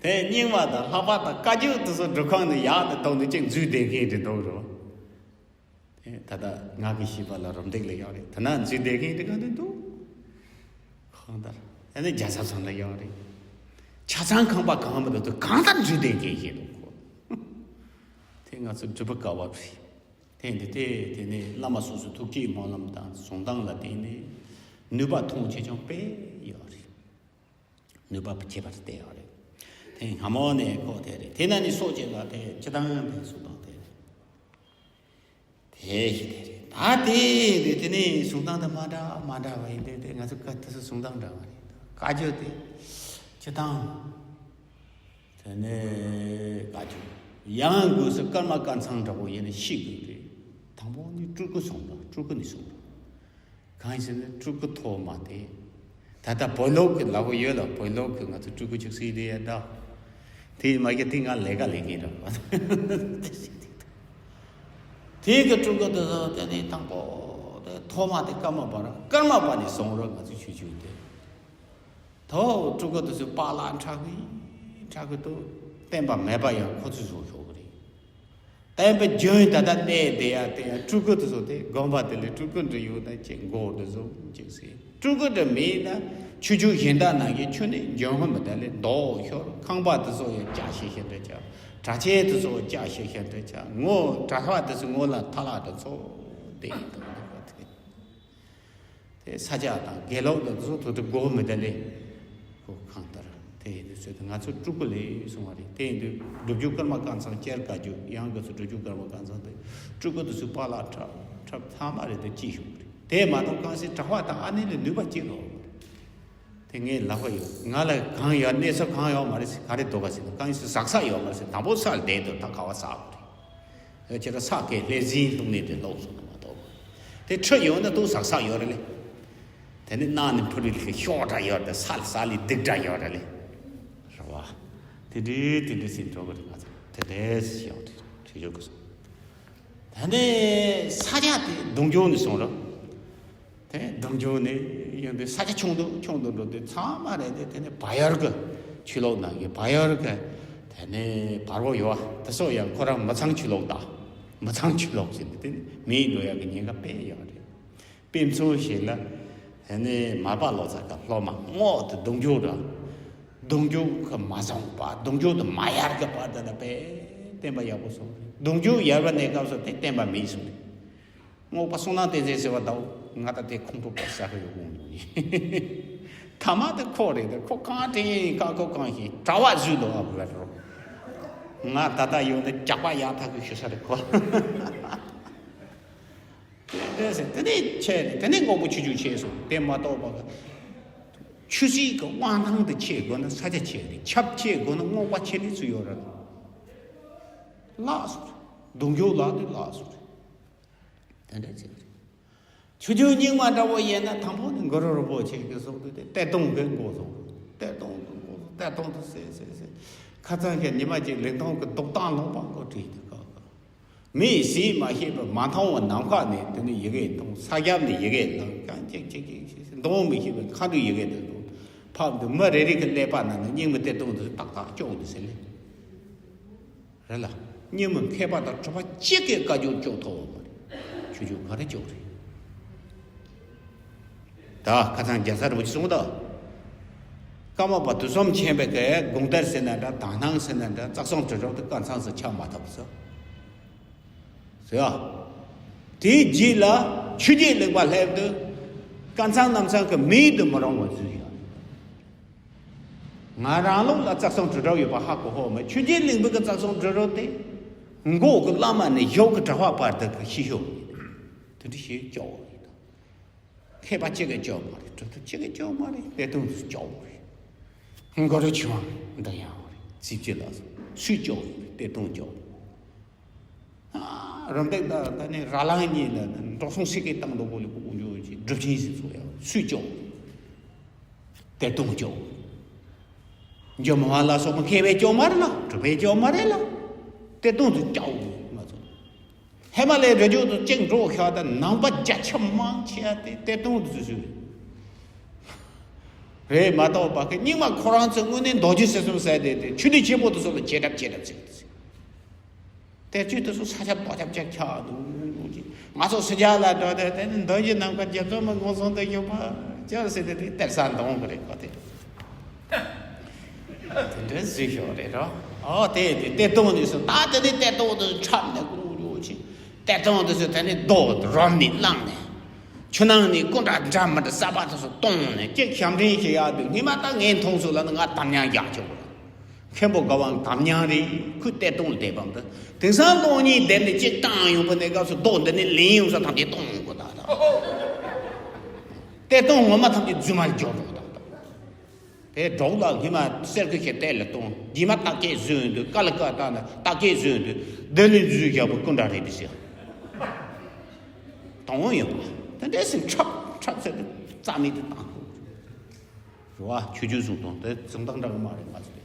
དེ་རྙིང་མ་དང་ལྷག་པ་དང་བཀའ་བརྒྱུད་དེ་ཚོ་སྒྲུབ་ཁང་ནས་ཡར་ནས་གཏོང་ནས་གཅིག་འཛུལ་བསྡད་མཁན་རེད་འདུག་རོ། དེ་ད་ལྟ་ང་གི་ཤེས་པ་ལ་རོམ་འདེགས་ལ་ཡོད་རེད། དེ་ན་འཛུལ་བསྡད་མཁན་དེ་ག་དུས་འདུག་གང་ལྟར་ཨ་ནི་རྒྱལ་ཚབ་ཚང་ལ་ཡོད་རེད། ཆ་ཚང་ཁང་པ་གང་མི་འདུག་དུ་གང་ལྟར་འཛུལ་བསྡད་མཁན་ཞིག་འདུག་གོ། དེ་ང་ཚོ་སྒྲུབ་པ་དཀའ་བ་རེད། དེ་འདི་དེ་དེ་ནས་བླ་མ་སོ་སོའི་ཐུགས་བསྐྱེད་སྨོན་ལམ་དང་གསུང་སྟངས་ལ་བརྟེན་ནས་ནུས་པ་མཐོང་ཆེ་ཆུང་དཔེ་ཡོད་རེད། ནུས་པ་ཁྱད་པར་དེ་ཡོད་རེད། དེ་སྔ་མོ་ནས་ཁོ་དེ་རེད། དེ་ན་ནི་སོགས་བྱེད་ལ་དེ་སྤྱི་བཏང་ཡང་དེ་གསུང་སྟངས་དེ་རེད། དེ་ཞིག་དེ་རེད། ད་དེ་དེ་དེ་ནས་གསུང་སྟངས་དེ་མ་འདྲ་མ་འདྲ་བ་ཡིན་དེ་དེ་ང་ཚོ་བཀའ་དེ་ཚོ་གསུང་སྟངས་འདྲ་བ་རེད། བཀའ་བརྒྱུད་དེ་སྤྱི་བཏང་། དེ་ནས་བཀའ་བརྒྱུད་ཡང་སྒོས་སུ་ཀརྨ་ཀཾ་ཚང་འདྲ་པོ་ཡིན་ན་ཤེས་དགོས་རེད། དང་པོ་ནི་སྤྲུལ་སྐུ་གསུང་རོགས། སྤྲུལ་སྐུ་ནས་གསུང་རོགས། གང་ཡིན་ཟེར་ན་སྤྲུལ་སྐུ་ཐོག་མ་དེ། ད་ལྟ་བོད་ལུགས་ཀྱི་ལབ་ཡོད་ལ་བོད་ལུགས་ཀྱི་ང་ཚོ་སྤྲུལ་སྐུ་ཆུ་སྲིན་དེ་ཡ་ད། དེ་མ་གི་དེ་ང་ལས་ཀ་ལས་མཁན་འདྲ་པོ། དེ་གི་སྤྲུལ་སྐུ་དེ་ཚོ་དེ་ནས་དང་པོ་དེ་ཐོག་མ་དེ་ཀརྨ་པ་ར་ཀརྨ་པ་ནས་གསུང་རོགས། ང་ཚོ་ཆུ་ཆུ་དེ། ཨོ་སྤྲུལ་སྐུ་དེ་ཚོ་པཱ་ལགས་འཁྲབ་གི་འཁྲབ་གི་འདུག་བསྟན་པ་མེད་པ་ཡང་ཁོ་ཚོས་བཟོ་ཆོག་གི་རེད། བསྟན་པའི་རྒྱུན་ད་ལྟ་གནས་བསྡད་ཡ་དེ་ཡང་སྤྲུལ་སྐུ་དེ་ཚོ་དེ་དགོན་པ་དེ་ལ་སྤྲུལ་སྐུ་འདྲ་ཡོད་ན་ཅིག་མགོ་འདྲ་བཟུང་ཅིག་ཟེར། སྤྲུལ་སྐུ་འདྲ་མེད་ན་ཆོས་བརྒྱུད་གཞན་དག་ནང་གི་ཆོས་ནི་འཇོན་ཧོན་མི་དེ་ལས་མདོག་ཤོར། ཁང་པ་དེ་ཚོ་ཡང་སྐྱ་ཤེ་ཤེ་འདྲ་ཆགས། གྲྭ་ཆས་དེ་ཚོ་སྐྱ་ཤེ་ཤེ་འདྲ་ཆགས། ངོ་གྲྭ་པ་དེ་ཚོ་ངོ་ལ་ཐ་ལག་དེ་ཚོ་དེ་ཡིན་དང་འདུག་པ་དེ། དེ་ས་སྐྱ་དང་དགེ་ལུགས་དང་དེ་ཚོ་དོ་དེ་མགོ་མི་དེ་ལས་ཁོ་གང་ལྟར་དེ་ཡིན་དུས་ཚོད་དེ་ང་ཚོ་སྤྲུལ་སྐུ་ལས་གསུང་བ་རེད། དེ་ཡིན་དུས་སྒྲུབ་བརྒྱུད་ཀརྨ་ཀཾ་ཚང་སྐྱེར་དགའ་རྒྱུ་ཡང་གི་ཚོ་སྒྲུབ་བརྒྱུད་ཀརྨ་ཀཾ་ཚང་དེ་སྤྲུལ་སྐུ་དེ་ཚོས་པཱ་ལགས་འཁྲབ་འཁྲབ་ཚང་མ་རེད། དེ་ཅི་ཞུ་གི་རེད། དེ་མ་གཏོགས་གང་ཞིག་གྲྭ་པ་དང་ཨ་ནེ་ལ་ནུས་པ་ཅི་ལོག་གི་རེད། དེ་ངས་ལབ་པ་ཡོད། ང་ལ་གང་ཡོད་གནས་ཚུལ་གང་ཡོད་མ་རེད་ཟེར། ག་རེ་འདུག་ག་ཟེར་ན་གང་ཞིག་ཟག་ས་ཡོད་མ་རེད་ཟེར། དང་པོ་ས་ལ་བསྡད་དུས་ད་ག་བ་ཟག་གི་རེད། ཁྱེད་རང་ས་ཁའི་ལྷས་འཛིན་ལྷུང་ནས་དེ་ལོག་སོང་མ་གཏོགས། དེ་ཁྲི་ཡོད་ན་ཏུ་ཟག་ས་ཡོད་རེད་ལེ། དེ་ནི་གནའ་ནས་ཕུ་རི་ལ་ཤོག་འདྲ་ཡོད་དེ་ས་ལ་ས་ལི་སྡིག་འདྲ་ཡོད་རེད་ལེ། རེད་བ། དེ་འདྲའི་དེ་འདྲའི་ཟིན་འགྲོ་གི་རེད། ང་ཚོ་དེ་འདྲའི་ཡོད་རེད་ཁྲི་ཡོད་གི་སོང་། དེ་ནས་ས་སྐྱ་དེ་གདུང་རྒྱུད་ནས་སོང་རོགས། དེ་གདུང་རྒྱུད་ནས་ཡོང་དུས་ས་ཆ་ཆུང་དུ་ཆུང་དུ་འགྲོ་དུས་ཚང་མ་རེད་དེ། དེ་ནས་བལ་ཡུལ་གྱི་ཆོས་ལུགས་ནང་གི་བལ་ཡུལ་གྱི་དེ་ནས་བལ་པོ་ཡོད་པ་དེ་ཚོ་ཡང་ཁོ་རང་མི་ཚང་ཆོས་ལུགས་དང་མི་ཚང་ཆོས་ལུགས་ཟེར་ནས་དེ་ནས་མིའི་འགྲོ་ཡག་གི་ཉེན་ཁ་དཔེ་ཡོད་རེད། དཔེ་མཚོན་ཞིག་ལ་དེ་ནས་མར་པ་ལོ་ཙཱ་གི་སློབ་མ་རྔོག་དེ་གདུང་རྒྱུད་ར་གདུང་རྒྱུད་ཀྱི་མ་བཟང་པ་གདུང་རྒྱུད་དེ་མ་ཡར་གི་པ་དེ་ལ་དཔེ་བསྟན་པ་ཡག་པོ་སོང་རེད། གདུང་རྒྱུད་ཡར་བ་ནས་སྐབས་སུ་དེ་བསྟན་པ་མེད་སོང་རེད། རྔོག་པ་བསོད་ནམས་བསྟན་འཛིན་ཟེར་བ་དང་ང་ད་དེ་ཁོང་ཁྲོ་པ་ཟ་གི་ཡོད་དགོངས་འདུག་ཡིན། ཐ་མ་དེ་ཁོ་རེད་དེ། ཁོ་གང་དྲན་ཡིན་ཀ་ཁོ་གང་ཞིག་གྲྭ་པ་བཟོས་འདུག་ཨ་བུ་ལ་རོ། ང་ད་ལྟ་ཡོད་ན་ཇག་པ་ཡག་ཐག་གི་ཞུ་ས་རེད་ཁོ། དེ་ཟེར་དེ་ནས་ཆེ་རེད། དེ་ནས་རྔོག་པ་ཆོས་བརྒྱུད་ཆེ་སོང་། དེ་མ་གཏོགས་པ་ཆོས་སྲིད་ཀྱི་དབང་ཐང་དེ་ཆེ་དགོས་ན་ས་སྐྱ་ཆེ་རེད། ཆབ་ཆེ་དགོས་ན་རྔོག་པ་ཆེ་ནས་ཚུར་ཡོད་རེད། ལགས་སོ། གདུང་རྒྱུད་ལགས་དེ་ལགས་སོ་རེད། དེ་འདྲ་ཅིག་རེད། ཆོས་བརྒྱུད་རྙིང་མ་འདྲ་བོ་ཡིན་ན་དང་པོ་ནི་གུ་རུ་རིན་པོ་ཆེ་གི་གསུང་དུས་དེ་གཏེར་སྟོན་གི་མགོ་བཟུང་། གཏེར་སྟོན་གི་མགོ་བཟུང་། གཏེར་སྟོན་དུ་ཟེར་ཟེར་ཟེར། ཁ་སང་ཁྱེད་ཉི་མ་གཅིག་ལིང་ཐང་གི་རྡོག་ཐང་ལུང་པ་མགོ་བྲིས་ཏེ་ཁ་ཁ། མིས་གཟིགས་མ་ཤེས་པར་མ་མཐོང་བ་ནམ་མཁའ་ནས་དེ་ནི་ཡི་གེ་མཐོང་། ས་རྒྱབ་ནས་ཡི་གེ་ལངས་ཀྱང་ཅིག་ཅིག་ཅིག་ཅིག་འདོན་མི་ཤེས་པའི་མཁའ་འགྲོའི་ཡི་གེ་དེ་འདོན། ཕབ་འདུག་མི་རེ་རེ་གི་ཀླད་པ་ནང་ནས་རྙིང་མའི་གཏེར་སྟོན་དུ་ཏག་ཏག་ཅོག་འདུག་ཟེར་ལེ། རེད་ལ། རྙིང་མ་མཁས་པ་དང་གྲུབ་པ་གཅིག་གིས་བཀའ་བརྒྱུད་སྐྱོབ་ཐུབ་པ་མ་རེད། ཆོས་བརྒྱུད་ག་རེ་སྐྱོབ་རེད། ད་ཁ་སང་རྒྱལ་ཚ་རིན་པོ་ཆེ་གསུངས་ད། ཀརྨ་པ་དུས་གསུམ་མཁྱེན་པའི་གི་དགོངས་གཏེར་ཟེར་ན་འདྲ། དག་སྣང་ཟེར་ན་འདྲ། རྩ་གསུམ་དྲིལ་སྒྲོག་དེ་ཀཾ་ཚང་ཟེར་ཆགས་མ་ཐུབ་ཟེར། ཟེར་ཡ། དེའི་རྗེས་ལ་ཆོས་རྒྱལ་གླིང་པ་སླེབས་དུས་ཀཾ་ཚང་རྣམ་ཚང་གི་མིང་དུ་མི་རུང་བ་བཟོས་ཡོད། ང་རང་ལུགས་ལ་རྩ་གསུམ་དྲིལ་སྒྲོག་ཡོད་པ་ཧ་གོ་ཧོ་མ། ཆོས་རྒྱལ་གླིང་པའི་གི་རྩ་གསུམ་དྲིལ་སྒྲོག་དེ་མགོ་གི་བླ་མ་ནས་གཞུག་གི་གྲྭ་པ་བར་དུ་གི་ཤེས་ཤོག་དེ་འདྲ་ཞིག་སྐྱོབ་ཡོད། མཁས་པ་གཅིག་གིས་སྐྱོབ་མ་རེད། གྲུབ་ཐོབ་གཅིག་གིས་སྐྱོབ་མ་རེད། གཏེར་སྟོན་དུ་སྐྱོབ་རེད། གུ་རུ་ཆོས་དབང་འདི་ཡང་རེད། རྩིས་ཀྱི་ལ་སུས་སྐྱོབ་ཡོད་རེད། གཏེར་སྟོན་སྐྱོབ། རམ་འདེགས་ད་ད་ནི་ར་ལང་གཉིས་ལ་འགྲོ་སོང་སི་ཀའི་སྟེང་དུ་བོ་ལི་ཀུ་ཀུ་འཇོག་ཅིག་སྒྲུབ་ཆེན་ཞིག་ཚོགས་ཡང་སུས་སྐྱོབ། གཏེར་སྟོན་སྐྱོབ། འཇོ་མ་བ་ལ་སོགས་པ་མཁས་པས་སྐྱོབ་མ་རེད་ལ། གྲུབ་པས་སྐྱོབ་མ་རེད་ལ། གཏེར་སྟོན་དུ་སྐྱོབ་ང་ཚོ། ཧི་མ་ལའི་རི་རྒྱུད་དུ་གཅིག་འགྲོ་ཤག་ད་ནང་པ་རྒྱ་ཁྱབ་མང་ཆེ་བ་དེ་གཏེར་སྟོན་དུ་ཚུད་ཚུད་རེད། རེད་མ་གཏོགས་པ་ཁི་རྙིང་མ་ཁོ་རང་ཚོའི་དངོས་གནས་མདོ་རྒྱུད་ཟེར་གསུམ་ཟེར་དེ་དེ་ཆོས་སྡེ་ཆེན་པོ་དེ་ཚོ་ལ་བྱེད་གྲབས་བྱེད་གྲབས་བྱེད་དེ། གཏེར་ཆོས་དེ་ཚོ་ས་ཁྱབ་རྡོ་ཁྱབ་ཅིག་ཁྱག་འདུག་ང་ཚོ་སི་རྒྱ་ལ་འགྲོ་དེ་དེ་ནི་མདོ་རྒྱུད་ནམ་མཁའ་རྒྱ་མཚོ་མ་ངོ་སོང་དུ་ཡོད་པ་ཅག་ཟེར་དེ་དེ་གཏེར་ས་འདོང་གི་རེད་ཁོ་དེ། དེ་འདྲ་བཟོས་ཤོག་རེད་རོ། ཨོ་དེ་དེ་གཏེར་སྟོན་ནས་སུ་ད་དེ་ནས་གཏེར་སྟོན་དུ་འཁྲབ་ནས་ཀུ་རུ་ཆེ། གཏེར་སྟོན་དུ་སུ་དེ་ནས་རྡོ་རོམ་ནས་བླངས་ནས། ཆུ་ནང་ནས་སྐུ་འདྲ་འདྲ་མི་འདྲ་གསར་པ་དེ་ཚོ་བཏོན་ནས་ཀྱེ་ཞབས་འདྲེན་བྱེད་ཡག་དུས་ཉི་མ་ད་ངས་མཐོང་ཚོད་ལ་ནི་ང་དམ་ཉམས་རྒྱག་ཆོག་གི་རེད། མཁན་པོ་དགའ་བ་དམ་ཉམས་རེད། ཁོས་གཏེར་སྟོན་ལ་དེ་བབ་འདི། དེང་སང་སྟོང་ཉིད་སྡེབ་ནས་གཅིག་བཏང་ཡོང་པ་ནས་སྐབས་སུ་རྡོ་འདི་ནས་ལེན་ཡོང་ས་ཐམས་ཅད་གཏོང་དགོས་ད་ད། གཏེར་སྟོན་ངོ་མ་ཐམས་ཅད་རྫུན་མར་འཇོག་འགྲོ་ད་ད། དེ་སྒྲོག་ལ་ཉི་མ་གསེར་གྱི་ཞལ་གཏད་ལ་གཏོང་། རྗེས་མ་རྟགས་བརྒྱད་བཟོས་འདུག་ཀ་ལ་ཀ་བཏགས་ན་རྟགས་བརྒྱད་བཟོས་འདུག་འདི་ནི་འཛུལ་རྒྱག་པ་ཀུན་དགའ་རེད་པས་ཟེར། དང་ཡོད་པ་དེ་འདྲས་སེ་འཁྲབ་འཁྲབ་ཟེར་དུས་རྩ་མེད་དུ་བཏང་དགོས། རེད་བ། ཆོས་བརྒྱུད་བཟུང་སྟངས་དེ་བཟུང་སྟངས་འདྲ་གི་མ་རེད་ང་ཚོ་དེ།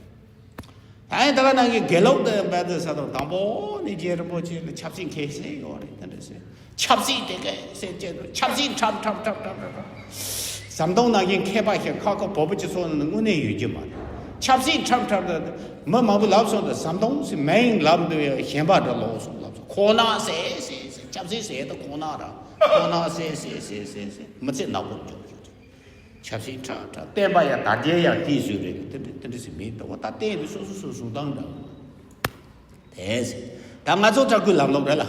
ད་ཡིན་ད་ག་ནང་གི་དགེ་ལུགས་དེ་འབད་དེ་ས་དང་དང་པོ་ནས་རྗེ་རིན་པོ་ཆེ་ལ་ཆབ་སྲིད་མཁས་ཟེར་ཡོད་རེད་དེ་འདྲས་ཟེར། ཆབ་སྲིད་དེ་གས་ཟེར་བྱས་ཏེ་ཆབ་སྲིད་འཁྲབ་འཁྲབ་འཁྲབ་འཁྲབ་འཁྲབ་འཁྲབ། ཟམ་གདོང་ནང་བཞིན་མཁས་པ་ཞིག་ཁ་ཁ་བོད་པ་སྤྱི་ཚོགས་ནང་དངོས་གནས་ཡོད་ཀྱི་མ་རེད། ཆབ་སྲིད་འཁྲབ་འཁྲབ་དུས་མི་མང་པོས་ལབ་སོང་དུས་ཟམ་གདོང་ཟེར་མིང་ལབ་འདུག་ཡ། ཞེན་པ་འདྲ་ལོག་སོང་ལབ་སོང་། ཁོག་ནག་ཟེར་ཟེར་ཟེར། ཆབ་སྲིད་ཟེར་དུས་ཁོག་ནག་ར་ཁོག་ནག་ཟེར་ཟེར་ཟེར་ཟེར་ཟེར་མི་ཚེ་ནག་པོ་འཇོག་རྒྱུ་རེད། ཆབ་སྲིད་འཁྲབ་འཁྲབ་བསྟན་པ་ཡང་དར་རྒྱས་ཡང་དེའི་བཟོས་རེད། དེ་འདྲ་དེ་འདྲ་ཟེར་མེད་དོ། ད་བསྟན་དེ་སོ་སོ་སོ་བཟུང་སྟངས་འདྲ། དེ་ཟེར། ད་ང་ཚོ་ལྟ་བུའི་ལམ་ལུགས་རེད་ལ།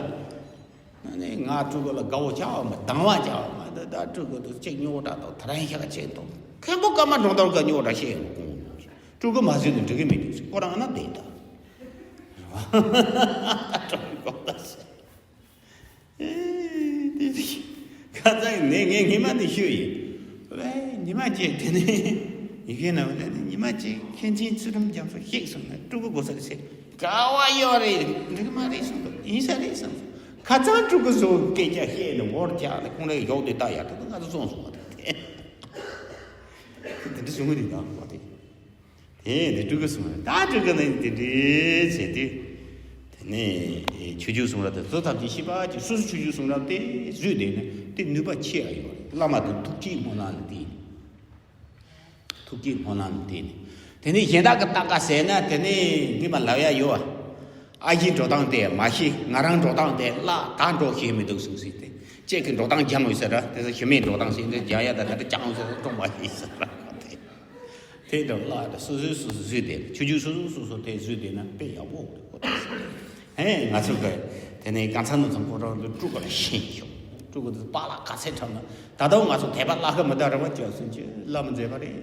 ཨ་ནི་ང་སྤྲུལ་སྐུ་ལ་དགའ་བོ་བྱ་བ་མ་སྡང་བ་བྱ་བ་མ། ད་ད་སྤྲུལ་སྐུ་དེ་གཅིག་རྙོག་དྲ་དང་དེ་རིང་ཤ་ཁ་ཆེ་དང་མཁན་པོ་ཀརྨ་སྒྲོལ་དཀར་གྱི་རྙོག་དྲ་བཤད་ཡོང་གོང་། སྤྲུལ་སྐུ་མ་བཟོས་ན་འགྲིག་གི་མི་འདུག་ཟེར། ཁོ་རང་ན་བསྡད་ད། སྤྲུལ་སྐུ་ལ་ཟེར། ཨེ་དེ་དེ་ཁ་སང་ནས་ངས་ཉི་མ་དེ་ཤོད་ཡིན། ཨེ་ཉི་མ་གཅིག་དེ་ནས་ཡི་གེ་ན་ཉི་མ་གཅིག་མཁན་ཆེན་ཚུལ་ཁྲིམས་རྒྱ་མཚོ་གཤེགས་སོང་ན་སྤྲུལ་སྐུ་དགོས་ས་རེད་ཟེར། ག་བ་ཡོད་རེད། འགྲིག་མ་རེད་བསམ་འདུག་ཡིན་ས་རེད་བསམ་འདུག་ཁ་སང་སྤྲུལ་སྐུ་ཚོ་སྐད་ཆ་བཤད་ནས་འོར་རྒྱག་ནས་ཁོང་རང་ཡོག་དེ་ལྟ་ཡག་ཐུག་ང་ཚོ་བཙོང་སོང་བ་དེ་དེ་འདྲ་བྱུང་གི་རེད་ད་བ་དེ། དེ་ནས་སྤྲུལ་སྐུ་གསུང་རབ་ད་སྤྲུལ་སྐུ་ནི་དེ་འདྲའི་བྱས་ཏེ། དེ་ནས་ཆོས་འབྱུང་གསུང་རབ་དེ་གཙོ་ཐམས་ཅད་ཤེས་པ་ཅིག་སོ་སོ་ཆོས་འབྱུང་གསུང་རབ་དེ་བཟོས་བསྡད་ན་དེ་ནུས་པ་ཆེ་ཨ་ཡོད་རེད། བླ་མ་དེ་ཐུགས་བསྐྱེད་སྨོན་ལམ་ལ་བརྟེན་ནས། ཐུགས་བསྐྱེད་སྨོན་ལམ་ལ་བརྟེན་ནས། དེ་ནས་གཞན་དག་གི་ལྟ་ག་ཟེར་ན་དེ་ནས་ངས་མ་ལབ་ཡ་ཡོད་ཨ། ཨ་ཞེ་འགྲོ་སྟངས་དེ་མ་ཤེས། ང་རང་འགྲོ་སྟངས་དེ་བརླག་ད་འགྲོ་ཤེས་མི་འདུག་གསུངས་ཟིན་ཏེ། ཁྱེད་ཀྱི་འགྲོ་སྟངས་སྦྱང་འོས་ཟེར་ར། དེ་ཚོ་ཞི་མིའི་འགྲོ་སྟངས་ཟེར་འདི་སྦྱང་ཡ་ད་ད་ལྟ་སྦྱང་འོས་ཟེར་ར་སྐྲོང་བ་ཡིན་ཟེར་ར་དེ། དེ་འདྲ་བརླག་ད་སོ་སོའི་སོ་སོ་བཟོས་ཏེ་ཆུ་ཆུ་སོ་སོ་སོ་སོ་དེ་བཟོས་ཏེ་ན་དཔེ་ཡག་པོ་རེད་ཁོ་ཐག་ཟེར། ཧེ་ང་ཚོ་གི་དེ་ནས་གང་ཚང་ནང་ཚང་ཁོ་རང་ལ་སྤྲུལ་སྐུ་ལ་ཤེས་ཤོག་སྤྲུལ་སྐུ་དེ་པཱ་ལགས་ག་ཚད་འཁྲབ་ན་ད་དུང་ང་ཚོ་དད་པ་བརླག་གི་མི་འདུག་རེ་བ་བཅོལ་སོང་ཅི་བླ་མ་མཛད་པ་རེད།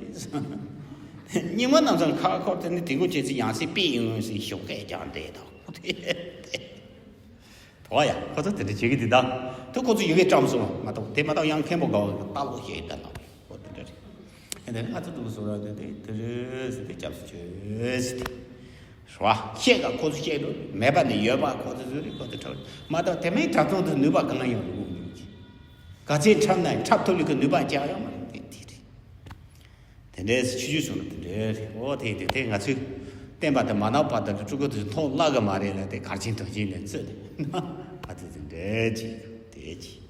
རྙིང་མ་རྣམས་ཚང་ཁ་ཁོར་དེ་ནི་དེ་འགོ་བྱེད་ཚེ་ཡང་སྲིད་པི་ཡིན་ངོས་སྲིད་ཞོགས་ཀས་ཀྱང་བསྡད་དང་། དོ་ཡ་ཁོ་ཚོ་དེ་འདྲ་བྱེད་ཀྱི་འདི་དང་དུ་ཁོ་ཚོ་ཡི་གེ་བཀྲམ་སོང་མ་གཏོགས་དེ་མ་གཏོགས་ཡང་མཁན་པོ་དགའ་བོ་ལྟ་ལོག་བཤད་ཡི་ད་ལ་ཁོ་དེ་འདྲ་རེད། ཨེ་འདི་ང་ཚོ་འདུག་བཟོ་ར་དེ་དེ་དེ་རེད་ཟེར་དེ་སྐྱབས་སུ་མཆི་ཟེར་དེ་རེད་བ། བཤད་ག་ཁོ་ཚོ་བཤད་འགྲོ་མེད་པ་ནི་ཡོད་པ་ཁོ་ཚོ་བཟོས་རེད། ཁོ་ཚོ་འཁྲབ་མ་གཏོགས་དེ་མིན་གྲྭ་ཚང་དུ་ནུས་པ་གང་ཡང་ཡོང་གི་མི་འདུག་ག་ཚད་འཁྲབ་ན་འཁྲབ་ཐུབ་ལུགས་ཀྱི་ནུས་པ་ཅག་ཡོད་མ་རེད་དེ་དེ་རེད། དེ་འདྲའི་ཆུ་ཆུ་སོང་ན་དེ་འདྲའི་རེད། འོ་དེ་དེ་དེ་ང་ཚོས་བསྟན་པ་དེ་མ་ནོར་བར་དུ་སྤྲུལ་སྐུ་དེ་མཐོང་བརླག་གི་མ་རེད་ལ་དེ་གར་ཆེན་དོན་ཆེན་ནས་བརྩིས་ནས་ཨ་དེ་དེ་འདྲའི་ཅིག་དེ་ཅིག་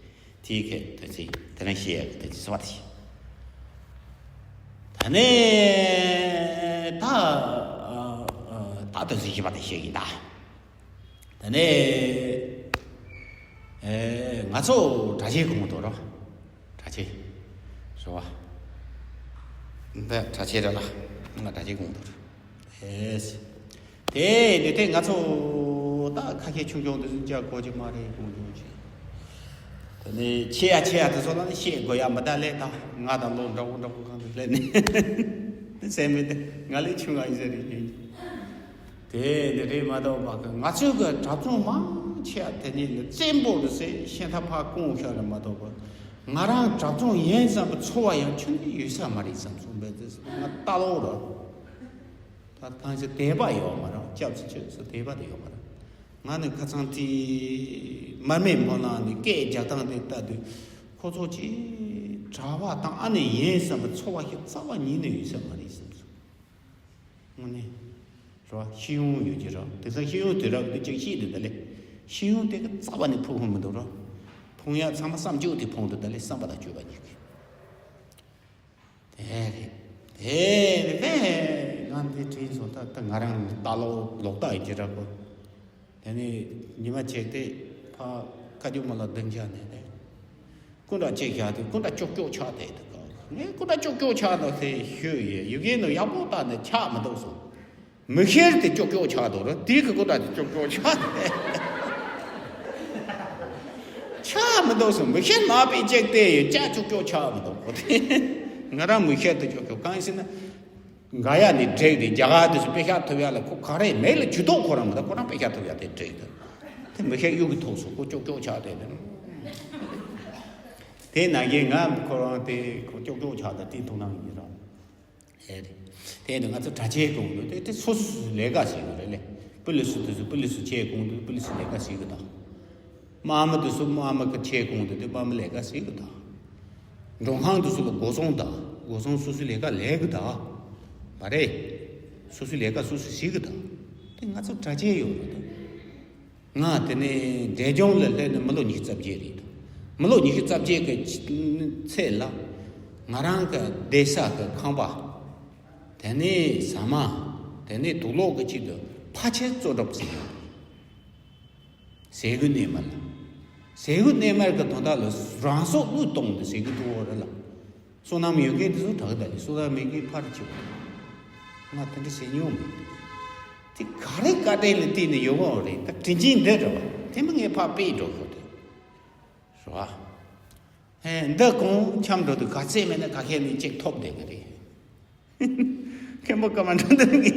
དེའི་ཁེ་དོན་ཚིག་དེ་རིང་བཤད་ཡག་དོན་ཚིག་སོ་བ་དེ་ད་ནས་ད་ད་དོན་ཚིག་བཞི་པ་དེ་བཤད་ཀྱིན་གདའ། དེ་ནས་ཨེ་ང་ཚོ་གྲྭ་ཆས་གོན་དགོས་རོ། གྲྭ་ཆས་རེད་བ། འདི་གྲྭ་ཆས་རེད་ལ་ང་གྲྭ་ཆས་གོན་དགོས་རེད། ཨེས། དེ་དེ་དེ་ང་ཚོ་ད་ཁ་ཤས་ཆུང་ཆུང་དེ་ཚོ་འཇག་གོ་གི་མ་རེད་གོན་ཆུང་ཆེ། དེ་ནས་ཆེ་ཡ་ཆེ་ཡ་དེ་ཚོ་ལ་ནི་བཤད་དགོས་ཡ་མི་ད་ལས་ད་ང་དང་ལོ་འདྲ་བོ་འདྲ་བོ་གང་དུ་སླེབས་ནས་དེ་སེམས་མེད་དེ་ང་ལས་ཆུང་ང་ཡིན་ཟེར་རེད་ཡིན། དེ་འདི་རེད་མ་གཏོགས་པ་གི་ང་ཚོའི་གི་གྲྭ་བཙུན་མང་ཆེ་བ་དེ་ཉིད་ནི་བཙན་པོ་རེད་ཟེར་ཤེས་ཐབས་ཕར་སྐོང་བཞག་རེད་མ་གཏོགས་པ་ང་རང་གྲྭ་བཙུན་ཡིན་བསམ་པའི་ཚོར་བ་ཡང་ཁྱོན་ནས་ཡོད་ས་མ་རེད་བསམ་སོང་བས་ང་ལྟ་ལོག་རེད། ད་ཐང་ཆེ་དད་པ་ཡོད་མ་རེད། སྐྱབས་སུ་མཆི་ཟེར་དད་པ་དེ་ཡོད་མ་རེད། ང་ནི་ཁ་ཚང་དེ་མར་མེ་སྨོན་ལམ་ནས་སྐད་རྒྱག་སྟངས་དེ་ལྟ་དུས་ཁོ་ཚོ་ཅིག་གྲྭ་པ་དང་ཨ་ནེ་ཡིན་བསམ་པའི་ཚོར་བ་ཞིག་རྩ་བ་ཉིད་ནས་ཡོད་ས་མ་རེད་བསམ་སོང་། དངོས་གནས། རེད་བ། ཤེས་ཡོན་ཡོད་ཀྱི་རེད། དེང་སང་ཤེས་ཡོན་དེ་རབ་ཏུ་ཅིག་ཤེས་འདུག་ད་ལེ། ཤེས་ཡོན་དེ་གི་རྩ་བ་ནས་ཕུགས་ཕུགས་མི་འདུག་རེད། ཕུང་ཡག་ཚང་མ་བསམ་སྤྱོད་དེ་ཕུང་འདུག་ད་ལེ་བསམ་པ་དང་སྤྱོད་པ་གཉིས་ཀྱི། དེ་རེད། དེ་རེད་པས་ང་འདི་དྲན་སོང་ད་ད་ང་རང་ལྟ་ལོག་ལོག་ལྟ་ཡིན་གྱི་རེད་གོ། དེ་ནས་ཉི་མ་གཅིག་དེ་ཕ་ཁ་རྒྱུ་མ་ལ་སྡིངས་ཆ་ནས་དེ། སྐུ་འདྲ་གཅིག་བཞག་དུས་སྐུ་འདྲ་ཀྱོག་ཀྱོག་ཆགས་བསྡད་འདུག་ག་ངས་སྐུ་འདྲ་ཀྱོག་ཀྱོག་ཆགས་འདུག་ཟེར་ཞུས་ཡོད། ཡི་གེ་ནང་ཡག་པོ་བལྟས་ནས་ཆགས་མི་འདུག་སོང་། མི་ཤེར་དེ་ཀྱོག་ཀྱོག་ཆགས་འདུག་ར། དེ་གི་སྐུ་འདྲ་དེ་ཀྱོག་ཀྱོག་ཆགས་བསྡད། ཆགས་མི་འདུག་སོང་། མི་ཤེར་ནག་པའི་ཅིག་བལྟས་ཡོད་ཀྱག་ཀྱོག་ཀྱོག་ཆགས་མི་འདུག་གོ། དེ་ང་རང་མི་ཤེར་དེ་ཀྱོག་ཀྱོག་གང་ཡིན་ཟེར་ན། འགའ་ཡ་ནི་འགྲིག་དེ་རྒྱ་གར་དུ་སུ་དཔེ་ཤག་ཐུབ་ཡ་ལ་ཁོ་ག་རེ་མེད་ལ་ཇུས་གཏོགས་ཁོ་རང་མི་ད་ཁོ་རང་དཔེ་ཤག་ཐུབ་ཡ་དེ་འགྲིག་དེ་དེ་མི་ཤེས་གཡུག་གི་ཐོག་སོ་ཁོ་ཀྱོག་ཀྱོག་ཆགས་དེ་དེ་དེ་ན་གི་ང་ཁོ་རང་དེ་ཁོ་ཀྱོག་ཀྱོག་ཆགས་དེ་དེ་ཐུག་ནང་ཡིན་རང་ཨེ་རེད། དེ་ནི་ང་ཚོ་གྲྭ་ཆས་གོན་དུས་དེ་དེ་སོ་སོ་སོ་ལས་ཀ་བྱེད་དགོས་རེད་ལེ། པུ་ལི་སུ་དེ་ཚོ་པུ་ལི་སུ་ཆས་གོན་དུས་པུ་ལི་སུ་ལས་ཀ་བྱེད་གི་དང་། དམག་མི་དེ་ཚོ་དམག་མི་གི་ཆས་གོན་དུས་དེ་དམག་མི་ལས་ཀ་བྱེད་གི་དང་། མགྲོན་ཁང་དུ་སུ་ལ་སྒོ་སྲུང་དང་སྒོ་སྲུང་སུ་སུ་ལས་ཀ་ལས་གི་དང་། མ་རེད། སུ་སུ་ལས་ཀ་སུ་སུ་ཞིག་གི་དང་། དེ་ང་ཚོ་གྲྭ་ཆས་ཡོད་རེད་དང་། ང་དེ་ནས་འབྲས་ལྗོངས་ལ་སླེབས་ནས་མི་ལོ་ཉི་ཤུ་རྩ་བརྒྱད་རེད་དང་། མི་ལོ་ཉི་ཤུ་རྩ་བརྒྱད་གི་ཚེ་ལ། ང་རང་གི་བསྡད་ས་གི་ཁང་པ། དེ་ནས་ཟ་མ། དེ་ནས་དུག་ལོག་གི་ཆེད་དུ་ཕལ་ཆེར་རྩོད་གྲབས་བྱེད་ཡོང་། ཟས་གོས་གནས་མལ་ལ། ཟས་གོས་གནས་མལ་གྱི་དོན་དག་ལ་རང་སྲོག་བློས་གཏོང་ནས་ཟས་གོས་ཐུག་འོ་རེད་ལ། བསོད་ནམས་ཡོད་མཁན་དེ་ཚོ་དྲག་ད་ལས་བསོད་ནམས་མེད་མཁན་ཕར་ཕྱིན། ང་དེ་འདྲ་བྱེད་མྱོང་མེད། དེ་ག་རེ་བཀའ་དྲིན་ལ་བརྟེན་ནས་ཡོང་བ་རེད། ད་དྲིན་ཆེན་འདི་རེད་བ། དེ་མིན་ངས་ཕར་དཔེ་འགྲོ་དགོས་དེ། རེད་བ། ཧེ་འདི་གོང་འཁྱམས་འགྲོ་དུས་ག་ཚད་མེད་ན་ག་ཁེ་ནས་གཅིག་ཐོབ་བསྡད་ཀྱི་རེད། མཁན་པོ་ཀ་མ་འགྲོ་འདི་ངས་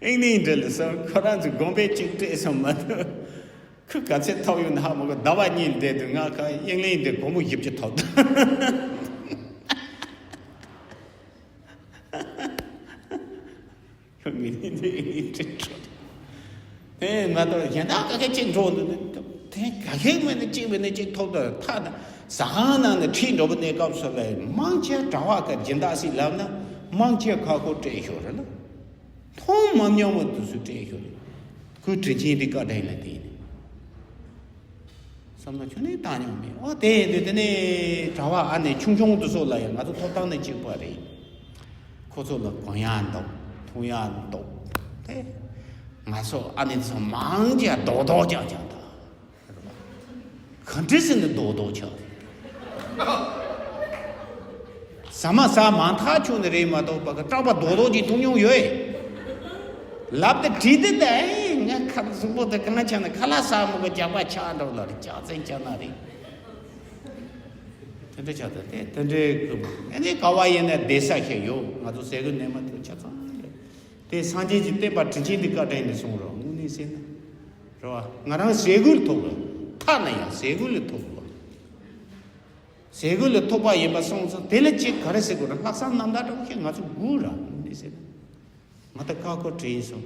ཨིན་ནི་འདྲ་ལ་སོང་། ཁོ་རང་ཚོ་དགོངས་པའི་གཅིག་སྤྲད་སོང་མ་གཏོགས། ཁོས་ག་ཚད་ཐོབ་ཡོད་ན་ཧ་མ་གོ། ཟླ་བ་གཉིས་བསྡད་དུས་ང་ཁ་ཨིན་ལིང་འདི་སྒོར་མོ་བཞི་བཅུ་ཐོབ་འདུག་ཁྱོད་ངེད་གཉིས་འདི་ཨིན་ལིང་འདི་འཕྲོ། དེ་མ་གཏོགས་གཞན་དག་ག་གེ་གཅིག་འགྲོ་འདུག་དེ་ག་གེ་མེད་ནི་གཅིག་མེད་ནི་གཅིག་ཐོབ་འདུག་ཐ་ན་ཟ་ཁང་ནང་ནས་ཁྲིད་འགྲོ་བ་ནས་སྐབས་སུ་ལ་མང་ཆེ་གྲྭ་བ་ག་སྦྱིན་བདག་ཞིག་ལབ་ན་མང་ཆེ་ཁ་ཁོ་སྤྲད་ཤོག་རེད་ལ། མཐོང་མ་མྱོང་བ་དུས་སུ་སྤྲད་ཤོག་རེད། ཁོའི་དྲིན་ཆེན་འདི་བཀའ་དྲིན་ལ་བརྟེན་ནས། བསམ་བློ་ཁྱོན་ནས་བཏང་མྱོང་མེད། ཨོ་དེ་ཡིན་དུས་དེ་ནས་གྲྭ་བ་ཨ་ནེ་ཆུང་ཆུང་དེ་ཚོ་ལ་ཡང་ང་ཚོ་ཐོབ་ཐང་ནི་གཅིག་པ་རེད། ཁོ་ཚོ་ལ་གོན་ཡག་འདུག་འཐུང་ཡག་འདུག་དེ་ང་ཚོ་ཨ་ནེ་ཚོ་མང་ཆེ་རྡོག་རྡོག་རྐྱང་རྐྱང་དང་། ག་འདྲ་ཟེར་ནས་རྡོག་རྡོག་ཆགས། ཟ་མ་ཟ་མ་ཐག་ཆོད་ནི་རེད་མ་གཏོགས་པ་གི་སྐྲག་པ་རྡོག་རྡོག་ཅིག་འཐུང་མྱོང་ཡོད། ལབ་དེ་བྲིས་དེ་ད་ཨེ་ང་ཁ་གཟུགས་པོ་དེ་གང་ཆགས་ན་ཁ་ལག་ཟ་མོ་གི་ཇག་པ་ཆགས་འགྲོ་ལ་རེད། ཇག་ཚན་ཆགས་ན་རེད། དེ་འདྲ་ཆགས་ད་དེ་དེ་འདྲའི་སྐུ་མ་ཨེ་ནས་ག་བ་ཡིན་ན་བསྡད་ས་ཞིག་ཡོད། ང་ཚོ་ཟས་གོས་གནས་མལ་དེ་ཆ་ཚང་རེད། དེ་སངས་རྒྱས་ཀྱི་བསྟན་པ་དྲིན་ཆེན་འདི་བཀའ་དྲིན་ནས་སོང་རོགས་དངོས་གནས་ཟེར་ན། རེད་བ། ང་རང་ཟས་གོས་ལ་ཐོགས་པ། ཐ་ན་ཡང་ཟས་གོས་ལ་ཐོགས་པ། ཟས་གོས་ལ་ཐོགས་པ་ཡིན་པ་སོང་ཙང་དེ་ལ་ཅིག་ག་རེ་ཟེར་དགོས་རེད། ལྷག་བསམ་རྣམ་དག་འདྲ་བོ་ཞིག་ང་ཚོ་དགོས་ར་དངོས་གནས་ཟེར་ན། ང་ད་ཀ་ཁོ་དྲན་སོང་།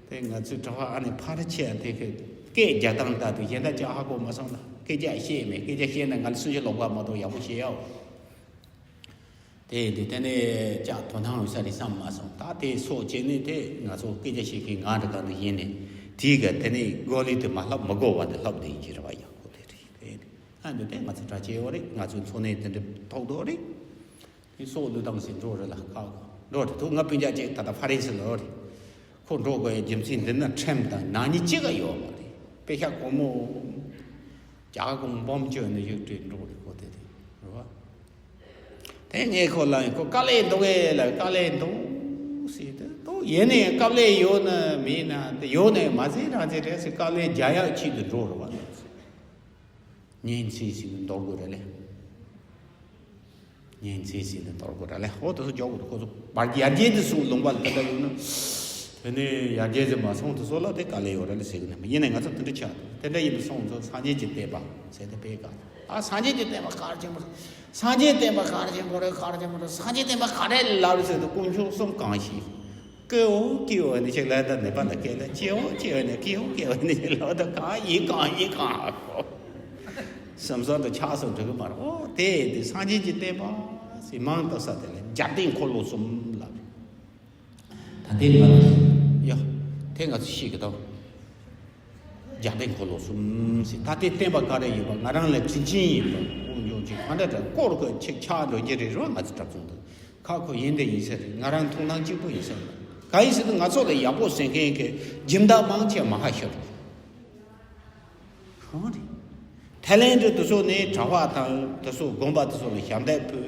དེ་ང་ཚོའི་གྲྭ་བ་ཨ་ནེ་ཕར་ཆེ་ཡ་དེ་གི་སྐད་རྒྱག་སྟངས་ལྟ་དུས་གཞན་དག་ཅག་ཧ་གོ་མ་སོང་ལ། སྐད་ཆ་བཤད་མེད། སྐད་ཆ་བཤད་ན་ང་ལ་སུན་ཆ་ལོག་པ་མ་གཏོགས་ཡག་པོ་བཤད་ཡའོ། དེ་ཡིན་དུས་དེ་ནས་ཅག་དོ་སྣང་འོས་ས་རེད་བསམ་མ་སོང་། ད་དེ་སོགས་བྱས་ནས་དེ་ང་ཚོ་སྐད་ཆ་བཤད་མཁན་ང་འདྲ་གང་དུ་ཡིན་ནས་དེའི་ག་དེ་ནས་གོ་ལི་དེ་མ་ལྷབ་མི་གོ་བ་དེ་ལྷབ་དེ་ཡིན་གྱི་རེད་བ། ཡག་པོ་དེ་རེད། དེ་ཡིན་དུས་ཨ་འདི་དེ་ང་ཚོ་གྲྭ་ཆེ་བོ་རེད། ང་ཚོའི་འཚོ་གནས་དེ་འདྲ་ཐོག་ཐོག་རེད། དེ་སོགས་ལུས་སྟངས་ཟིན་འགྲོ་རེད་ལ་ཁག་འགྲོ་རེད་འདུག་ང་སྤུན་ཀྱག་ཅིག་ད་ལྟ་ཧྥ་རན་སི་ལོ་རེད། ཁོ་འགྲོ་དགོས་ཡ་རྒྱུ་མཚན་འདི་ན་ཁྲིམས་དང་ནག་ཉེས་གཅིག་ག་ཡོད་མ་རེད། དཔེ་ཤ་སྒོར་མོ་རྒྱ་གར་གོང་འབོམ་བཅོས་ནས་ཡོད་དྲན་འགྲོ་རེད། ཁོ་དེ་དེ་རེད་བ། དེ་ངས་ཁོ་ལ་ཁོ་དཀའ་ལས་འདུག་གས་ལ་དཀའ་ལས་འདུག་ཟེར་དུས་ཏོ་ཡེ་ནས་དཀའ་ལས་ཡོད་ན་མེད་ན་དེ་ཡོད་ནས་མ་ཟེར་རང་ཟེར་རེད་ཟེར། དཀའ་ལས་རྒྱག་ཡག་ཆེད་དུ་འགྲོ་རེད་བ། ཉིན་ཚེ་ཟིན་ནས་འདོར་དགོས་རེད་ལེ། ཉིན་ཚེ་ཟིན་ནས་འདོར་དགོས་རེད་ལེ། ཧོ་དེ་ཚོ་འཇོག་དགོས་རེད། ཁོ་ཚོ་བར་ཡར་རྒྱས་དེ་སུ་ལུང་པ་ལ་དེ་འདྲ་ཡོད་ན། དེ་ནས་ཡར་རྒྱས་དེ་མ་སོང་དེ་ཚོ་ལ་དེ་དཀའ་ལས་ཡོད་རེད་ལེ་ཟེར་གི་ནས་ཡིན་ནས་ང་ཚོ་དེ་འདྲ་ཆགས་དེ་འདྲ་ཡིན་པ་སོང་ཚོ་སངས་རྒྱས་ཀྱི་བསྟན་པ་ཟེར་དེ་དཔེ་དཀའ། ཨ་སངས་རྒྱས་ཀྱི་བསྟན་པ་ག་རེ་ཆེན་པོ་རེད། སངས་རྒྱས་བསྟན་པ་ག་རེ་ཆེན་པོ་རེད། ག་རེ་ཆེན་པོ་རེད། སངས་རྒྱས་བསྟན་པ་ག་རེ་ལབ་རེད་ཟེར་དུས་དཀོན་མཆོག་གསུམ་གང་ཞིག་ཀེའོ་ཀེའོ་ནི་ཅིག་ལ་ད་ནི་པ་ད་ཀེ་ད་ཅེའོ་ཅེའོ་ནི་ཀེའོ་ཀེའོ་ནི་ཅིག་ལ་ད་གང་ཡིན་གང་ཡིན་གང་ཧ་གོ། སེམས་ཚོར་དུ་ཆགས་སུ་འགྲོ་གི་མ་རེད། ཨོ་དེ་དེ་སངས་རྒྱས་ཀྱི་བསྟན་པ་ཟེར་མང་དུ་ས་དེ་ལ་རྒྱལ་བསྟན་འཁོར་ལོ་གསུམ་ལ། ད་དེ་ལ་ཡ་དེ་ང་ཚོ་ཤེས་གི་དང་། རྒྱལ་བསྟན་འཁོར་ལོ་གསུམ་ཟེར། ད་དེ་བསྟན་པ་ག་རེ་ཡིན་པ་ང་རང་ལ་དྲིན་ཆེན་ཡིན་པ་དབུགས་འབྱུང་ཅིག་གང་འདྲ་འདྲ་སྐོར་གི་ཆེ་ཆགས་འགྲོ་རྒྱུ་རེད་རོ། ང་ཚོ་གྲྭ་བཙུན་དུ་ཁ་ཁོ་ཡིན་དེ་ཡིན་ས་རེད། ང་རང་མཐོང་སྣང་གཅིག་པོ་ཡིན་ས་རེད། ག་ཡིན་ཟེར་དུས་ང་ཚོ་ལ་ཡག་པོ་ཟེར་མཁན་གྱི་སྦྱིན་བདག་མང་ཆེ་མ་ཧ་ཤོད་རེད། གང་རེད། ཐའི་ལེན་ཌི་དེ་ཚོ་ནས་གྲྭ་པ་དང་དེ་ཚོ་དགོན་པ་དེ་ཚོ་ལ་ཞབས་འདེགས་ཕུལ།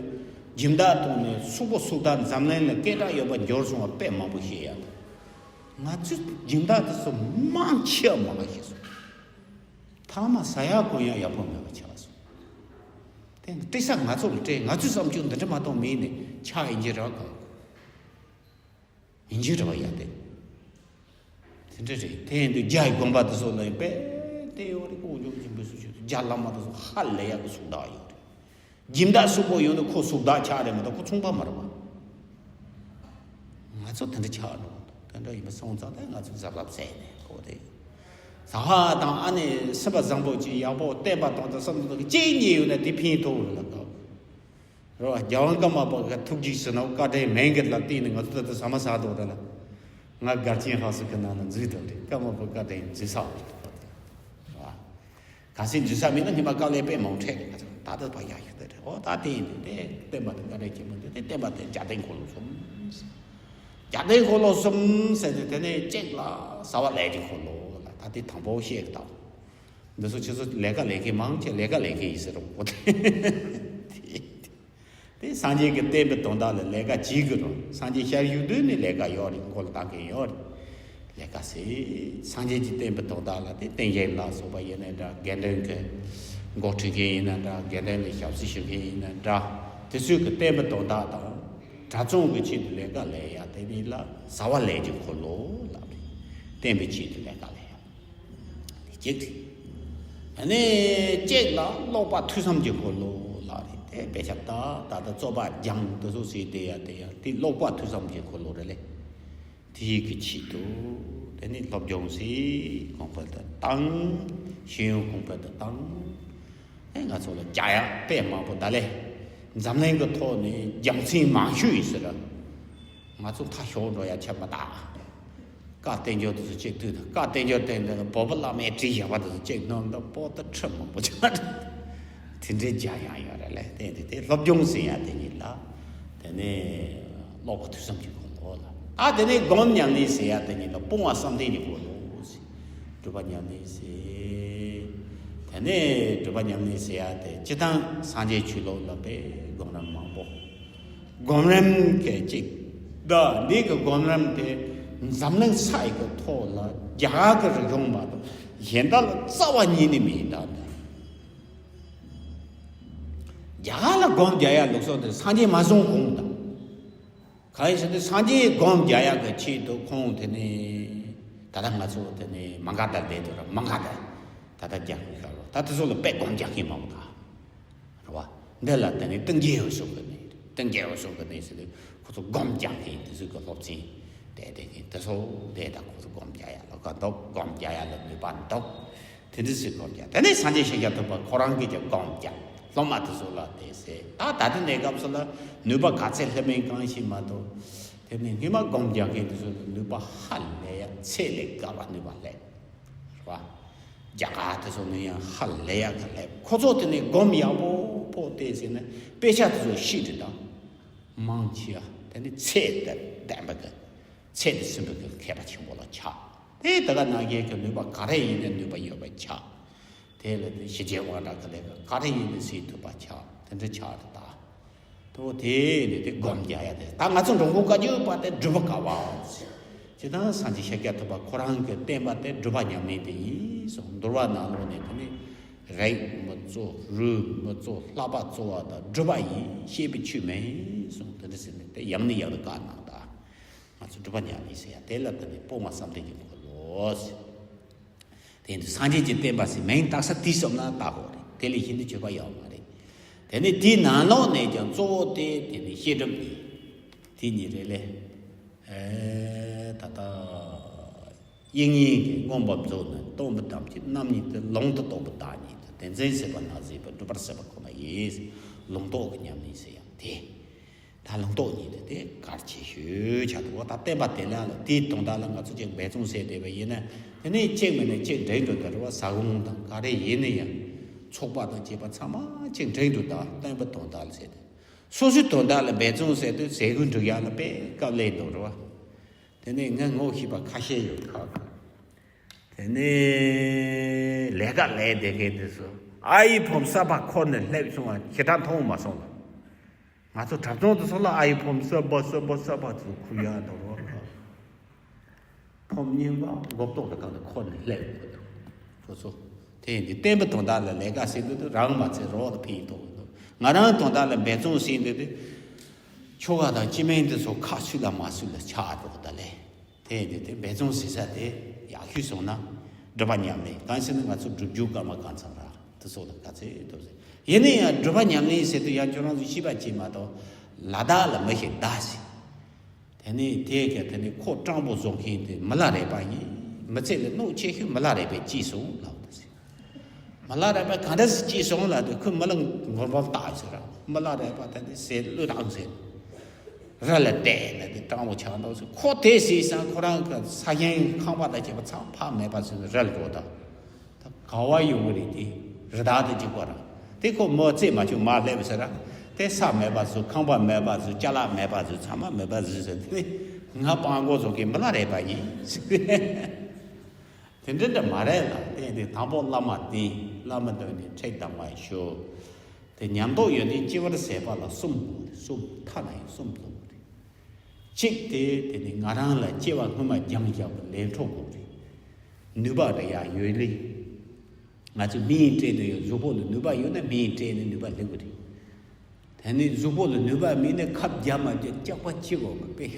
སྦྱིན་བདག་བཏང་ནས་སུག་པོ་སུག་བདག་འཛམ་གླིང་ལ་སྐད་གྲགས་ཡོད་པ་འབྱོར་སོང་བ་དཔེ་མང་པོ་ཤེས་ཡ། ང་ཚོས་སྦྱིན་བདག་དེ་ཚོ་མང་ཆེ་བ་མ་ཤེས་སོང་། ཐ་མ་ཟ་ཡག་གོན་ཡག་ཡག་པོ་མེད་པ་ཆགས་སོང་། དེ་ནི་སྤྲད་ས་ང་ཚོ་ལ་སྤྲད། ང་ཚོས་བསམ་ཚུལ་འདི་འདྲ་མ་གཏོགས་མེད་ནས་ཆགས་ཡིན་གྱི་རེད་གང་། ཡིན་གྱི་རེད་བ་ཡ་དེ། དེ་འདྲ་རེད། དེ་ཡིན་དུས་རྒྱ་ཡི་དགོན་པ་དེ་ཚོ་ལ་ཡང་དཔེ་དེ་ཡོད་རེད། དཀོན་མཆོག་སྦྱིན་པའི་སུ་ཞིག་རྒྱ་བླ་མ་དེ་ཚོ་ཧ་ལས་ཡག་གི་སུག་བདག་ཡོད་རེད། སྦྱིན་བདག་སུག་པོ་ཡོད་ན་ཁོ་སུག་བདག་ཆགས་རེད་མ་གཏོགས་ཁོ་ཚོང་པ་མ་རེད་བ། ང་ཚོ་དེ་འདྲ་ཆགས་འགྲོ། དེ་འདྲ་ཡིན་པ་སོང་ཙང་དེ་ང་ཚོ་གཟབ་གཟབ་བྱས་ནས་ཁོ་དེ། ཟ་ཧ་དང་ཨ་ནི་སེམས་པ་བཟང་པོ་ཅིག་ཡག་པོ་བསྟན་པ་དང་དེ་བསམ་བློ་གཅིག་གཉིས་ཡོད་ན་དེ་ཕན་ཐོགས་རེད་ལ་དགའ། རེད་བ། རྒྱལ་དབང་ཀརྨ་པ་གི་ཐུགས་རྗེ་ཆེ་ན་བཀའ་དྲིན་མེད་མཁན་ལ་བརྟེན་ནས་ང་ཚོ་ད་ལྟ་ཟ་མ་ཟ་འདུག་རེད་ལ། ང་སྒར་ཆེན་ཧ་སུ་གི་ནང་ལ་འཛུལ་འདུག་རེད། ཀརྨ་པ་བཀའ་དྲིན་འཛུལ་ས་རེད། རེད་བ། གལ་སྲིད་འཛུལ་ས་མེད་ན་ཉི་མ་དཀའ་ལས་དཔེ་མང་འཕྲད་རེད། ང་ཚོ་ད་ལྟ་ཕ་ཡག་ཤོས་དེ་རེད། ཨོ་ད་དེ་ཡིན་དུས་དེ་བསྟན་པ་དེ་བཀའ་དྲིན་ཆེན་པོ་འདུག་དེ་བསྟན་པ་དེ་རྒྱལ་བསྟན་འཁོར་ལོ་གསུམ། རྒྱལ་བསྟན་འཁོར་ལོ་གསུམ་ཟེར་དུས་དེ་ནས་གཅིག་ལ་བྱ་བ་ལས་ཀྱི་འཁོར་ལོ་ལ་ད་དེ་དང་པོ་བཤད་ཀྱི་དང་། འདི་ཚོ་ཁྱེད་ཚོ་ལས་ཀ་ལས་མཁན་མང་ཆེ་ལས་ཀ་ལས་མཁན་ཡིན་ཟེར་རོ། དེ་སངས་རྒྱས་ཀྱི་བསྟན་པའི་དོན་དག་ལ་ལས་ཀ་བྱེད་དགོས་རུང་སངས་རྒྱས་ཤར་བཞུགས་དུས་ནས་ལས་ཀ་ཡོད་རེད། འཁོར་ལོ་བཏང་མཁན་ཡོད་རེད། ལས་ཀ་ཟེར། སངས་རྒྱས་ཀྱི་བསྟན་པའི་དོན་དག་ལ་དེ་བསྟན་རྒྱས་ལ་སོགས་པ་ཡིན་ན་འདྲ། དགེ་འདུན་གྱི་འགོ་ཁྲིད་མཁན་ཡིན་ན་འདྲ། དགེ་འདུན་ལ་ཞབས་ཕྱི་ཞུ་མཁན་ཡིན་ན་འདྲ། དེ་ཚོས་ཀྱི་བསྟན་པའི་དོན་དག་དང་གྲྭ་ཚང་གི་ཆེད་དུ་ལས་ཀ་ལས་ཡ་དེ་ནི་ལ་བྱ་བ་ལས་ཀྱི་འཁོར་ལོ་ལབ་རེད། བསྟན་པའི་ཆེད་དུ་ལས་ཀ་ལས་ཡ། དེ་གཅིག་རེད། ཨ་ནི་གཅིག་ལ་ཀློག་པ་ཐོས་བསམ་གྱི་འཁོར་ལོ་ལབ་རེད། དེ་དཔེ་ཆ་ལྟ་ད་ལྟ་རྩོད་པ་སྦྱང་དེ་ཚོ་ཟེར་དེ་ཡ་དེ་ཡ་དེ་ཀློག་པ་ཐོས་བསམ་གྱི་འཁོར་ལོ་རེད་ལེ། དེའི་གི་ཆེད་དུ་དེ་ནི་སློབ་སྦྱོང་ཟེར་གོང་འཕེལ་དུ་བཏང་། ཤེས་ཡོན་གོང་འཕེལ་དུ་བཏང་། ཨེ་ང་ཚོ་ལ་རྒྱག་ཡག་དཔེ་མང་པོ་ད་ལས་འཛམ་གླིང་གི་ཐོག་ནས་རྒྱུ་མཚན་མང་ཤོས་ཡིན་ཟེར། ང་ཚོ་མཐའ་ཞོག་འགྲོ་ཡ་ཆ་མ་ད། བཀའ་བསྟན་འགྱུར་དེ་ཚོ་གཅིག་བཏུས་དང་། བཀའ་བསྟན་འགྱུར་བསྟན་དེ་ལ་བོད་པ་བླ་མས་བྲིས་བཞག་པ་དེ་ཚོ་གཅིག་སྣོམ་དང་པོ་ད་ཁྲི་མང་པོ་ཆགས། དེ་འདྲའི་རྒྱ་ཡང་ཡོད་རེད་ལས་བསྟན་དེ་དེ་སློབ་སྦྱོང་ཟེར་ཡ་དེ་ཉིད་ལ། དེ་ནས་ཀློག་པ་ཐོས་བསམ་གྱི་འཁོར་ལོ་ལ། ཨ་དེ་ནས་སྒོམ་ཉམས་ལེན་ཟེར་ཡ་དེ་ཉིད་ལ་སྤོང་བ་བསམ་གཏན་གྱི་འཁོར་ལོ་ཟེར། སྒྲུབ་པ་ཉམས་ལེན་ཟེར། དེ་ནས་སྒྲུབ་པ་ཉམས་ལེན་ཟེར་ཡ་དེ་སྤྱི་བཏང་སངས་རྒྱས་ཆོས་ལུགས་ལ་དཔེ་སྒོམ་རིམ་མང་པོ། སྒོམ་རིམ་གལ་ཆེ། ད་འདི་གི་སྒོམ་རིམ་དེ་འཛམ་གླིང་ས་ཡི་གི་ཐོག་ལ་རྒྱ་གར་གི་རིག་གཞུང་མ་གཏོགས་གཞན་དག་ལ་རྩ་བ་ཉིད་ནས་མེད་ད། རྒྱ་གར་ལ་སྒོམ་རྒྱག་ཡ་ལུགས་སྲོལ་དེ་སངས་རྒྱས་མ་བྱུང་གོང་དང་། གང་ཡིན་ཟེར་ན་སངས་རྒྱས་སྒོམ་རྒྱག་ཡ་གི་ཆེད་དུ་ཁོང་དེ་ནས་ད་ལྟ་ང་ཚོ་དེ་ནས་མ་ག་དྷར་བསྡད་དུས་ར་མ་ག་དྷར་ད་ལྟ་རྒྱ་གར་ཤར་བ་ད་དེ་ཚོ་ལ་དཔེ་སྒོམ་རྒྱག་མཁན་མང་པོ་དང་། རེད་བ། འདི་ལ་དེ་ནས་ཏིང་ངེ་འོད་སོགས་ཀྱི་གནས། ཏིང་ངེ་འོད་སོགས་ཀྱི་གནས་ཟེར་དུས་ཁོ་ཚོ་སྒོམ་རྒྱག་མཁན་དེ་ཚོ་གི་སློབ་ཚན་དེ་དེ་གི་དེ་ཚོ་དེ་དང་ཁོ་ཚོ་སྒོམ་རྒྱག་ཡ་ལ་དགའ་འདུག་སྒོམ་རྒྱག་ཡ་ལ་ནུས་པ་འདུག་དེ་འདྲ་ཟེར་སྒོམ་རྒྱག་དེ་ནས་སངས་རྒྱས་ཤཱཀྱ་ཐུབ་པ་ཁོ་རང་གིས་ཀྱང་སྒོམ་རྒྱག་སློབ་མ་དེ་ཚོ་ལ་དེ་ཟེར། ད་ད་ལྟ་གནས་སྐབས་སུ་ལ་ནུས་པ་ག་ཚད་སླེབས་མིན་གང་ཤེས་མ་གཏོགས། དེ་ནས་སྔོན་མ་སྒོམ་རྒྱག་མཁན་དེ་ཚོ་ལ་ནུས་པ་ཧ་ལས་ཡ་ཚད་ལས་བརྒལ་བ་ནུས་པ་སླེབས། རེད་བ། རྒྱ་གར་དེ་ཚོ་ནི་ཡང་ཧ་ལས་ཡག་གི་ལས་ཁོ་ཚོ་དེ་ནི་སྒོམ་ཡག་པོ་པོ་དེ་ཟེར་ནས་དཔེ་ཆ་དེ་ཚོ་ཤེས་དེ་དང་། མང་ཆེ་བ་དེ་ནི་ཚད་དང་ལྡན་པ་གི་ཚད་དེ་ཟིན་པ་གི་མཁས་པ་ཆེན་པོ་ལ་ཆགས། དེ་དེ་ག་ནང་བཞིན་གྱི་ནུས་པ་ག་རེ་ཡིན་ནའི་ནུས་པ་ཡོད་པ་ཆགས། དེ་ལ་དེ་ཞི་རྒྱས་དབང་དྲག་གི་ལས་ཀ་ག་རེ་ཡིན་ནའི་སེལ་ཐུབ་པ་ཆགས་དེ་འདྲ་ཆགས་དེ་ད། དོ་དེ་ནི་དེ་སྒོམ་རྒྱག་ཡ་དེ་ད་ང་ཚོ་འགྲོ་མགོན་བཀའ་བརྒྱུད་པ་དེ་སྒྲུབ་པ་དཀའ་བ་ཟེར། ཇི་ལྟར་སངས་རྒྱས་ཤཱཀྱ་ཐུབ་པ་ཁོ་རང་གི་བསྟན་པ་དེ་སྒྲུབ་པ་ཉམས་ལེན་དེ་ཡིན་གསུངས། འདུལ་བ་ནང་ལོགས་ནས་དེ་ནི་རིགས་མི་གཙོ་རུས་མི་གཙོ་བསླབ་པ་གཙོ་བ་དང་སྒྲུབ་པ་ཡིན། བཤད་པའི་ཆོས་མིན་གསུངས། དེ་འདྲ་ཟེར་ནས་དེ་ཡང་ནས་ཡང་དུ་བཀའ་གནང་ད། ང་ཚོ་སྒྲུབ་པ་ཉམས་ལེན་ཟེར་ཡ་དེ་ལ་དེ་ནི་སྤོང་བ་བསམ་གཏན་གྱི་འཁོར་ལོ་ཟེར། དེ་ནི་སངས་རྒྱས་ཀྱི་བསྟན་པ་ཟེར་མིང་བཏགས་ས་དེའི་བསམ་ན་བཏགས་དགོས་རེད། དེ་ལས་གཞན་དུ་བརྗོད་པ་ཡོད་མ་རེད། དེ་ནི་དེའི་ནང་ལོགས་ནས་ཀྱང་གཙོ་བོ་དེ་དེ་ནི་བཤད་སྒྲུབ་གཉིས། དེ་གཉིས་རེད་ལེ། ཨེ་ད་ལྟ་དབྱིག་གཉེན་གྱིས་མངོན་པར་རྫོགས་ནས་སྟོང་པའི་དམ་ཆོས་རྣམ་གཉིས་ཏེ། ལུང་དུ་གཏོགས་པའི་བདག་ཉིད་དེ། དེ་འཛིན་བྱེད་པ་ན་གཟིགས་པས་སྒྲུབ་པར་བྱེད་པ་ཁོ་ན་ཡིན། ལུང་རྟོགས་ཀྱི་ཉམས་ལེན་ཟེར་ཡང་དེ། ད་ལུང་རྟོགས་གཉིས་དེ་དེ་གལ་ཆེ་ཤོས་ཆགས་འདུག་བ། ད་བསྟན་པ་དེ་ལ་ལ་དེའི་དོན་དག་ལ་ང་ཚོ་ཅིག་འབད་བརྩོན་བྱས་བསྡད་པ་ཡིན་ན། དེ་ནས་གཅིག་མིན་ན་གཅིག་འགྲིག་འགྲོ་དགོས་རེད་བ། ཟ་འོང་དང་ག་རེ་ཡིན་ན་ཡང་ཚོགས་པ་དང་བཅས་པ་ཚང་མ་གཅིག་འགྲིག་འགྲོ་དང་། བསྟན་པའི་དོན་དག་ལ་བྱས་ཏེ་སོ་སོའི་དོན་དག་ལ་འབད་བརྩོན་བྱས་ཏེ་ཟས་གོས་འགྲིག་ཡག་ལ་དཔེ་སྐབས་ལས་འདུག་རེད་བ། དེ་ནས་ངས་ངོ་ཤེས་པ་ཁ་ཤས་ཡོད་ཁག་གི། དེ་ནས་ལས་ཀ་ལས་བསྡད་མཁན་དེ་ཚོ་ཨ་ཡི་ཕོམ་གསར་པ་འཁུར་ནས་སླེབས་སོང་བ། ཞེ་དྲག་མཐོང་མ་སོང་ལ། ང་ཚོ་གྲྭ་ཚང་དུ་སོང་ལ་ཨ་ཡི་ཕོམ་གསར་པ་གསར་པ་གསར་པ་ཚོ་འཁུར་ཡག་འདུག་རོགས། ཕོམ་རྙིང་པ་མགོ་ཏོག་གི་སྟེང་དུ་འཁུར་ནས་སླེབས་ཡོད་འདུག་ཁོ་ཚོ། དེ་ཡིན་དུས་བསྟན་པའི་དོན་དག་ལ་ལས་ཀ་བྱེད་དུས་དུ་རང་མ་ཚད་རོགས་ལ་ཕན་ཐོགས་འདུག་ང་རང་དོན་དག་ལ་འབད་བརྩོན་བྱེད་དུས་དུ་ཆོ་ག་དང་སྤྱི་སྨན་དེ་ཚོ་ཁག་ཚུད་ལ་མ་ཚུད་ལ་ཆགས་འགྲོ་གི་ད་ལས། དེ་ཡིན་དུས་དེ་འབད་བརྩོན་བྱེད་ས་དེ་ཡག་ཤོས་སོང་ན་སྒྲུབ་པ་ཉམས་ལེན། གང་ཟེར་ན་ང་ཚོ་སྒྲུབ་རྒྱུ་སྐར་མ་གང་ཚང་ར་དེ་ཚོ་ལ་ག་ཚོད་ཐུབ་ཟེར། ཡིན་ན་ཡང་སྒྲུབ་པ་ཉམས་ལེན་ཟེར་དུས་ཡང་ཁྱོད་རང་ཚོ་ཤེས་པ་ཅིག་མ་གཏོགས་ལ་དྭགས་ལ་མི་ཞིག་བདག་ཟེར། དེ་ནས་དེ་ག་དེ་ནས་ཁོ་སྤྲང་པོ་བཟོ་མཁན་དེ་མི་ལ་རས་པ་ཡིན། མི་ཚེ་ལ་གནོད་ཆེ་ཤོས་མི་ལ་རས་པས་སྐྱེས་སོང་ལབ་དུ་ཟེར། མི་ལ་རས་པ་ག་འདྲ་སེ་སྐྱེས་སོང་ལབ་དུས་ཁོས་མི་ལ་མགོ་འབབ་བཏགས་ཟེར། མི་ལ་རས་པ་དེ་ནས་ཟས་བླུད་བཏང་ཟེར། རི་ལ་བསྡད་ནས་དེ་སྤྲང་པོ་ཆགས་འདུག་ཟེར། ཁོ་དེ་ཟེར་སང་ཁོ་རང་གི་ས་ཞིང་ཁང་པ་དང་བཅས་པ་ཚང་ཕར་མེད་པ་ཟེར་ནས་རི་ལ་འགྲོ་དང་། ད་ག་བ་ཡོང་གི་རེད་དེ། རི་དྭགས་དང་གཅིག་པ་ར། དེ་ཁོ་མོ་རྩེ་མ་བྱུང་མ་སླེབས་ཟེར་ར། དེ་ས་མེད་པ་བཟོ། ཁང་པ་མེད་པ་བཟོ། ཅ་ལག་མེད་པ་བཟོ། ཚང་མ་མེད་པ་བཟོ་ཟེར། དེ་ནི་ང་སྤྲང་པོ་ཚོ་གི་མི་ལ་རས་པ་ཡིན་ཟེར། དེ་འདྲ་འདྲ་མ་རེད་ལ། དེ་དེ་དང་པོ་བླ་མ་བསྟེན། བླ་མ་བསྟེན་ནས་ཁྲིད་གདམས་ངག་ཞུ། དེ་ཉམས་རྟོགས་ཡོད་ནི་སྤྱི་བོར་ཟད་པ་ལ་གསུམ། གསུམ་ཐ་ན་ཡང་གསུམ་ལོངས་རེད། གཅིག་དེ་དེ་ནི་ང་རང་ལ་སྐྱེ་བ་སྔོན་མ་སྦྱངས་བཞག་པའི་ལས་འཕྲོ་དགོས་རེད། ནུས་པ་རེ་ཡ་ཡོད་ལེ། ང་ཚོས་སྨན་སྤྲད་དུ་ཡོད། གཟུགས་པོ་ལ་ནུས་པ་ཡོད་ན་སྨན་སྤྲད་ནས་ནུས་པ་སླེབས་ཀྱི་རེད། དེ་ནི་གཟུགས་པོ་ལ་ནུས་པ་མེད་ན་ཁབ་རྒྱག་མ་རྒྱག་སྐྱག་པ་ཅི་གོ་གི་དཔེ་ཤ་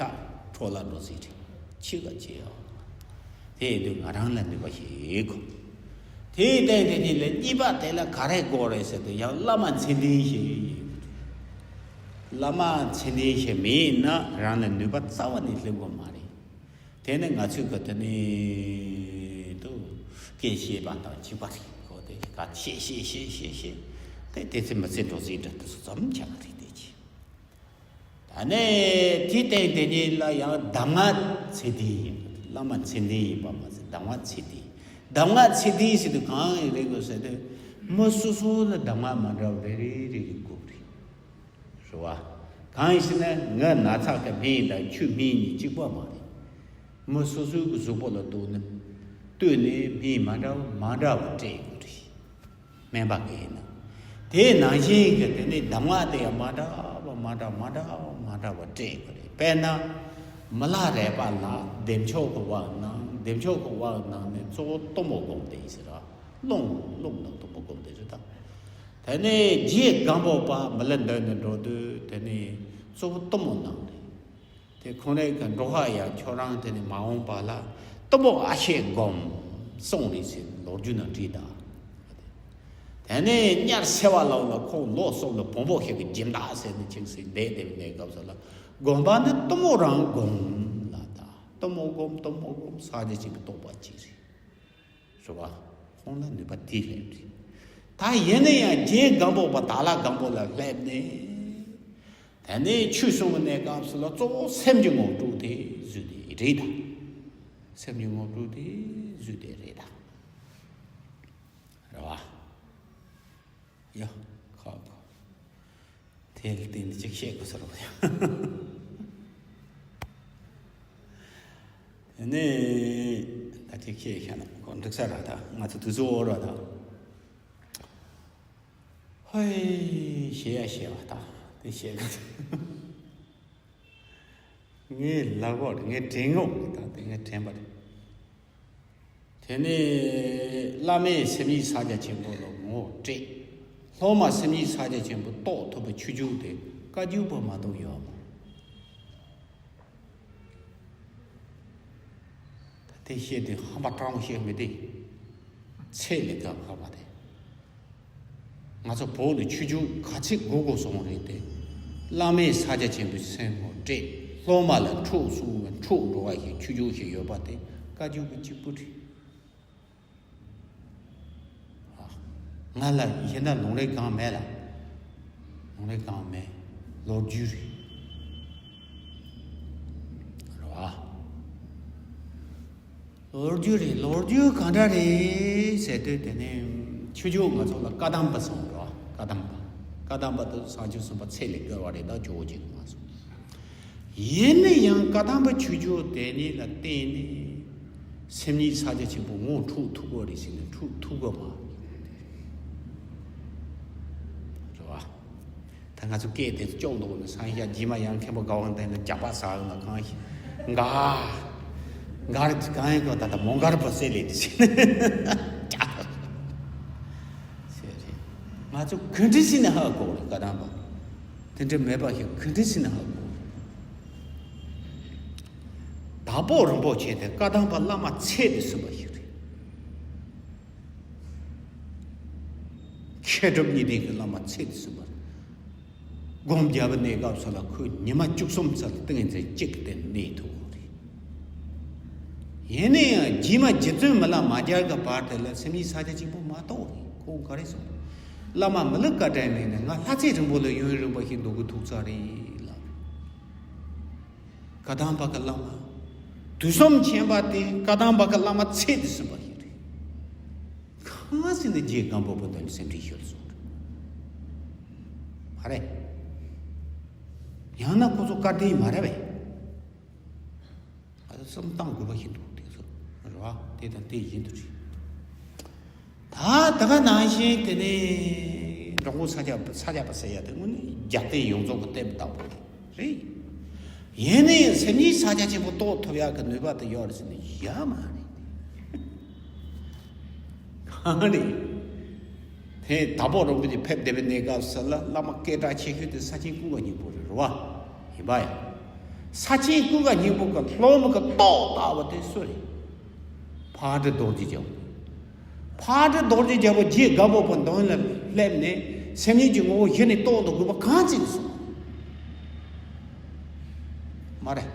འཕྲོ་ལ་འགྲོ་སྲིད་རེད། ཆི་ག་ཆི་ཡོད། དེ་ཡིན་དུས་ང་རང་ལ་ནུས་པ་ཞིག་དགོས། དེའི་སྟེང་དེ་ཉིད་ལ་གཉིས་པ་དེ་ལ་ག་རེ་དགོས་རེད་ཟེར་དུས་ཡང་བླ་མ་མཚན་ལྡན་ཞིག་ཡིན། བླ་མ་མཚན་ལྡན་ཞིག་མེད་ན་རང་ལ་ནུས་པ་རྩ་བ་ནས་སླེབས་དགོས་མ་རེད། དེ་ནི་ང་ཚོས་གི་དེ་ནི་དུ་སྐད་བཤད་པ་དང་གཅིག་པ་རེད། ཁོ་དེ་ག་བཤད་བཤད་བཤད་བཤད་བཤད། དེ་དེ་ཚེ་མི་ཚེ་འགྲོ་ཚེ་འདྲ་དེ་ཚོ་ཙམ་ཆགས་རེད་དེ་ཅི། ད་ནི་དེའི་སྟེང་དེ་ཉིད་ལ་ཡང་གདམས་ངག་ཚད་ལྡན་ཡིན། བླ་མ་མཚན་ལྡན་ཡིན་པ་མ་ཟད་གདམས་ངག་ཚད་ལྡན། གདམས་ངག་ཚད་ལྡན་ཟེར་དུས་གང་ཡིན་རེད་དགོས་ཟེར་དུས་མི་སོ་སོ་ལ་གདམས་ངག་མ་འདྲ་བ་རེ་རེ་རེ་རེ་དགོས་རེད། རེད་བ། གང་ཡིན་ཟེར་ན་ངའི་ན་ཚ་གི་སྨན་དང་ཁྱོའི་སྨན་གཉིས་གཅིག་པ་མ་རེད། མི་སོ་སོའི་གི་གཟུགས་པོ་ལ་ལྟོས་ནས་ལྟོས་ནས་སྨན་མ་འདྲ་བ་མ་འདྲ་བ་སྤྲད་དགོས་རེད། སྨན་པ་གིས་ཡིན་ན། དེའི་ནང་བཞིན་གྱི་དེ་ནས་གདམས་ངག་དེ་ཡང་མ་འདྲ་བ་མ་འདྲ་མ་འདྲ་བ་མ་འདྲ་བ་སྤྲད་དགོས་རེད། དཔེར་ན། མི་ལ་རས་པ་ལ་བདེ་མཆོག་གི་དབང་གནང་། བདེ་མཆོག་གི་དབང་གནང་ནས་གཙོ་བོ་གཏུམ་མོ་སྒོམ་དེ་ཡིན་ཟེར་ར། རླུང་རླུང་དང་གཏུམ་མོ་སྒོམ་དེ་རེད་ད། དེ་ནས་རྗེ་སྒམ་པོ་པ་མི་ལ་འདོན་ནས་འགྲོ་དུས་དེ་ནས་གཙོ་བོ་གཏུམ་མོ་གནང་རེད། དེ་ཁོང་རང་གི་འགྲོ་ཁ་ཡང་ཁྱོད་རང་དེ་ནས་མ་འོངས་པ་ལ་གཏུམ་པོ་ཨ་ཤད་སྒོམ་གསུངས་རེད་ཟེར་ལོ་རྒྱུས་ནང་བྲིས་ད། དེ་ནས་དམྱལ་སེ་བ་ལ་ལ་ཁོང་ལོ་གསུམ་ལ་བོང་བུ་ཞིག་གི་སྦྱིན་བདག་ཟེར་ནས་ཁྱིམ་སེ་བསྡད་བསྡད་པའི་གནས་སྐབས་སུ་ལ་སྒོམ་པ་ནི་གཏུམ་པོ་རང་སྒོམ་ལ་ད་གཏུམ་པོ་སྒོམ་གཏུམ་པོ་སྒོམ་ས་ཆ་གཅིག་གི་རྟོགས་པ་གཅིག་རེད། རེད་བ། ཁོང་ལ་ནུས་པ་དེ་སླེབས་རེད། ད་ཡིན་ན་ཡང་རྗེ་སྒམ་པོ་པ་དྭགས་ལྷ་སྒམ་པོ་ལ་སླེབས་ནས། དེ་ནས་ཆོས་གསུང་གི་གནས་སྐབས་སུ་ལ་གཙོ་བོ་སེམས་ཀྱི་དངོས་གྲུབ་དེ་བཟོས་ཏེ་རེད་ད། སེམས་ཀྱི་དངོས་གྲུབ་དེ་བཟོས་ཏེ་རེད་ད། རེད་བ། ཡ། ཁག་ཁག་དེ་ལ་བརྟེན་ནས་ཅིག་བཤད་དགོས་ས་རེད་བ། དེ་ནས་ད་ཅིག་བཤད་ཤ་ན་ཁོ་འགྲིག་ས་ར་ད། ང་ཚོ་དུས་ཚོད་འོར་བ་ད། ཧོས་ཞེས་ཡ་ཞེས་བ་ད་དེ་བཤད་གི། ངའི་ལག་པར་ངའི་དྲན་ངོགས་ཀྱི་ད་དེ་ངའི་དྲན་པ་རེད། དེ་ནས་བླ་མས་སེམས་ཉིད་ཕྱག་རྒྱ་ཆེན་པོ་ལ་ངོ་སྤྲད། སློབ་མ་སེམས་ཉིད་ཕྱག་རྒྱ་ཆེན་པོ་རྟོགས་ཐུབ་པའི་ཆོས་རྒྱུགས་དེ་བཀའ་བརྒྱུད་པ་མ་གཏོགས་ཡོད་མ་རེད། ད་དེ་བཤད་དུས་ཧམ་པ་སྤྲང་བོ་བཤད་མི་དེ། ཚད་ལས་བརྒལ་ཧམ་པ་དེ། ང་ཚོ་བོད་ནས་ཆོས་རྒྱུགས་ག་ཚད་དགོས་དགོས་སོང་རེད་དེ། བླ་མས་ཕྱག་རྒྱ་ཆེན་པོའི་སེམས་ངོ་སྤྲད། སློབ་མ་ལ་འཁྲུག་གསུང་བའི་འཁྲུག་འགྲོ་བ་ཞིག་ཆོས་རྒྱུགས་ཤིག་ཡོད་པ་དེ་བཀའ་བརྒྱུད་ཀྱི་གཅིག་པུ་རེད། ང་ལ་གཞན་དག་ལུང་རིགས་གང་མེད་ལ། ལུང་རིགས་གང་མེད། ལོ་རྒྱུས་རེད། རེད་བ། ལོ་རྒྱུས་རེད། ལོ་རྒྱུས་གང་འདྲ་རེད་ཟེར་དུས་དེ་ནས་ཆོས་རྒྱུགས་ང་ཚོ་ལ་བཀའ་གདམས་པ་གསུངས་རེད་བ། བཀའ་གདམས་པ། བཀའ་གདམས་པ་དེ་ཚོ་བྱང་ཆུབ་སེམས་དཔའ་ཚད་ལས་བརྒལ་བ་རེད། ད་ཇོ་བོ་རྗེ་གི་མ་གསུངས། ཡིན་ན་ཡང་བཀའ་གདམས་པ་ཆོས་རྒྱུགས་དེ་ཉིད་ལ་བརྟེན་ནས་སེམས་ཉིད་ཕྱག་རྒྱ་ཆེན་པོ་ངོ་འཕྲོད་ཐུབ་དགོས་རེད་ཟེར་ནས་འཕྲོད་ཐུབ་དགོས་མ་རེད་བ། ད་ང་ཚོ་སྐད་དེ་སྐྱོག་འདུག་ནས་སང་ཞག་རྗེས་མ་ཡང་མཁན་པོ་དགའ་དབང་ལྡན་ལ་རྒྱག་པ་ཟ་ཡོང་ན་གང་ཞིག་འགའ་འགར་གང་ཡིན་གོ། ད་ལྟ་མོ་འགར་པོ་སེ་ལེ་དེ་ཟེར་ནས་རྒྱག་ཟེར་རེད། ང་ཚོ་ག་འདྲ་ཟེར་ནས་ཧ་གོ་རེད། བཀའ་གདམས་པ། དེ་འདྲ་མེད་པ་ཞིག་ག་འདྲ་ཟེར་ན་ཧ་གོ། དྭགས་པོ་རིན་པོ་ཆེ་དེ་བཀའ་གདམས་པ་བླ་མ་ཚད་དུ་ཟིན་པ་ཞིག་རེད། མཁས་གྲུབ་གཉིས་ལྡན་གྱི་བླ་མ་ཚད་དུ་ཟིན་པ་རེད། སྒོམ་རྒྱབ་པའི་གནས་སྐབས་སུ་ལ་ཁོས་ཉི་མ་བཅུ་གསུམ་ཙམ་ཏིང་ངེ་འཛིན་གཅིག་གི་སྟེང་གནས་ཐུབ་པ་རེད། ཡིན་ན་ཡང་རྗེས་མ་རྗེ་བཙུན་མི་ལ་མ་སྦྱར་གི་བར་དེ་ལ་སེམས་ཉིད་ཕྱག་རྒྱ་ཆེན་པོ་མ་གཏོགས་རེད། ཁོང་ག་རེ་གསུངས། བླ་མ་མི་ལ་བཀའ་དྲིན་མེད་ན་ང་ལྷ་ཚེ་རིང་པོ་ལ་ཡུན་རིང་པོ་ཞིག་འདུག་གི་ཐུག་ཚར་རེད་ལ། བཀའ་གདམས་པ་གི་བླ་མ། དུས་གསུམ་མཁྱེན་པ་དེ་བཀའ་གདམས་པ་གི་བླ་མ་ཚད་དུ་ཟིན་པ་ཞིག་རེད། གང་ཟེར་ན་རྗེ་སྒམ་པོ་པ་དང་སེམས་ཁྲལ་ཤོར་སོང་། རེད། ཡང་ན་ཁོ་ཚོ་བཀའ་དྲིན་མ་རེད་པས། ཨ་བསམ་བཏང་དགོས་པ་ཞིག་འདུག་དེ་ཚོ་རེད་བ། དེ་དང་དེ་བཞིན་དུ་རེད། ད་ད་ག་ནང་བཞིན་དེ་ནས་འགྲོ་མགོན་ས་སྐྱ་ས་སྐྱ་པ་ཟེར་ཡ་དེ་དངོས་གནས་རྒྱལ་བསྟན་ཡོངས་རྫོགས་ཀྱི་བསྟན་པ་དང་པོ་རེད། ཡིན་ནའི་སེམས་ཉིད་ས་སྐྱ་ཆེན་པོ་རྟོགས་ཐུབ་ཡག་གི་ནུས་པ་དེ་ཡོད་རེད་ཟེར་ན་ཡོད་མ་རེད། གང་རེད། དེ་དྭགས་པོ་རིན་པོ་ཆེ་ཕེབས་བསྡད་པའི་གནས་སྐབས་སུ་ལ་བླ་མ་སྐད་གྲགས་ཆེ་ཤོས་དེ་ས་ཆེན་ཀུན་དགའ་སྙིང་པོ་རེད་རེད་བ། ཡིན་པ་ཡང་། ས་ཆེན་ཀུན་དགའ་སྙིང་པོ་གི་སློབ་མ་གི་ཏོག་ལྟ་བུ་དེ་སུ་རེད། ཕག་གྲུ་རྡོ་རྗེ་རྒྱལ་པོ། ཕག་གྲུ་རྡོ་རྗེ་རྒྱལ་པོ་རྗེ་རྒད་པོ་པོ་མདུན་ལ་སླེབས་ནས་སེམས་ཉིད་ཀྱི་ངོ་བོ་གཞི་ནས་རྟོགས་འདུག་དགོས་པ་གང་ཅི་ནས་གསུངས། མ་རེད།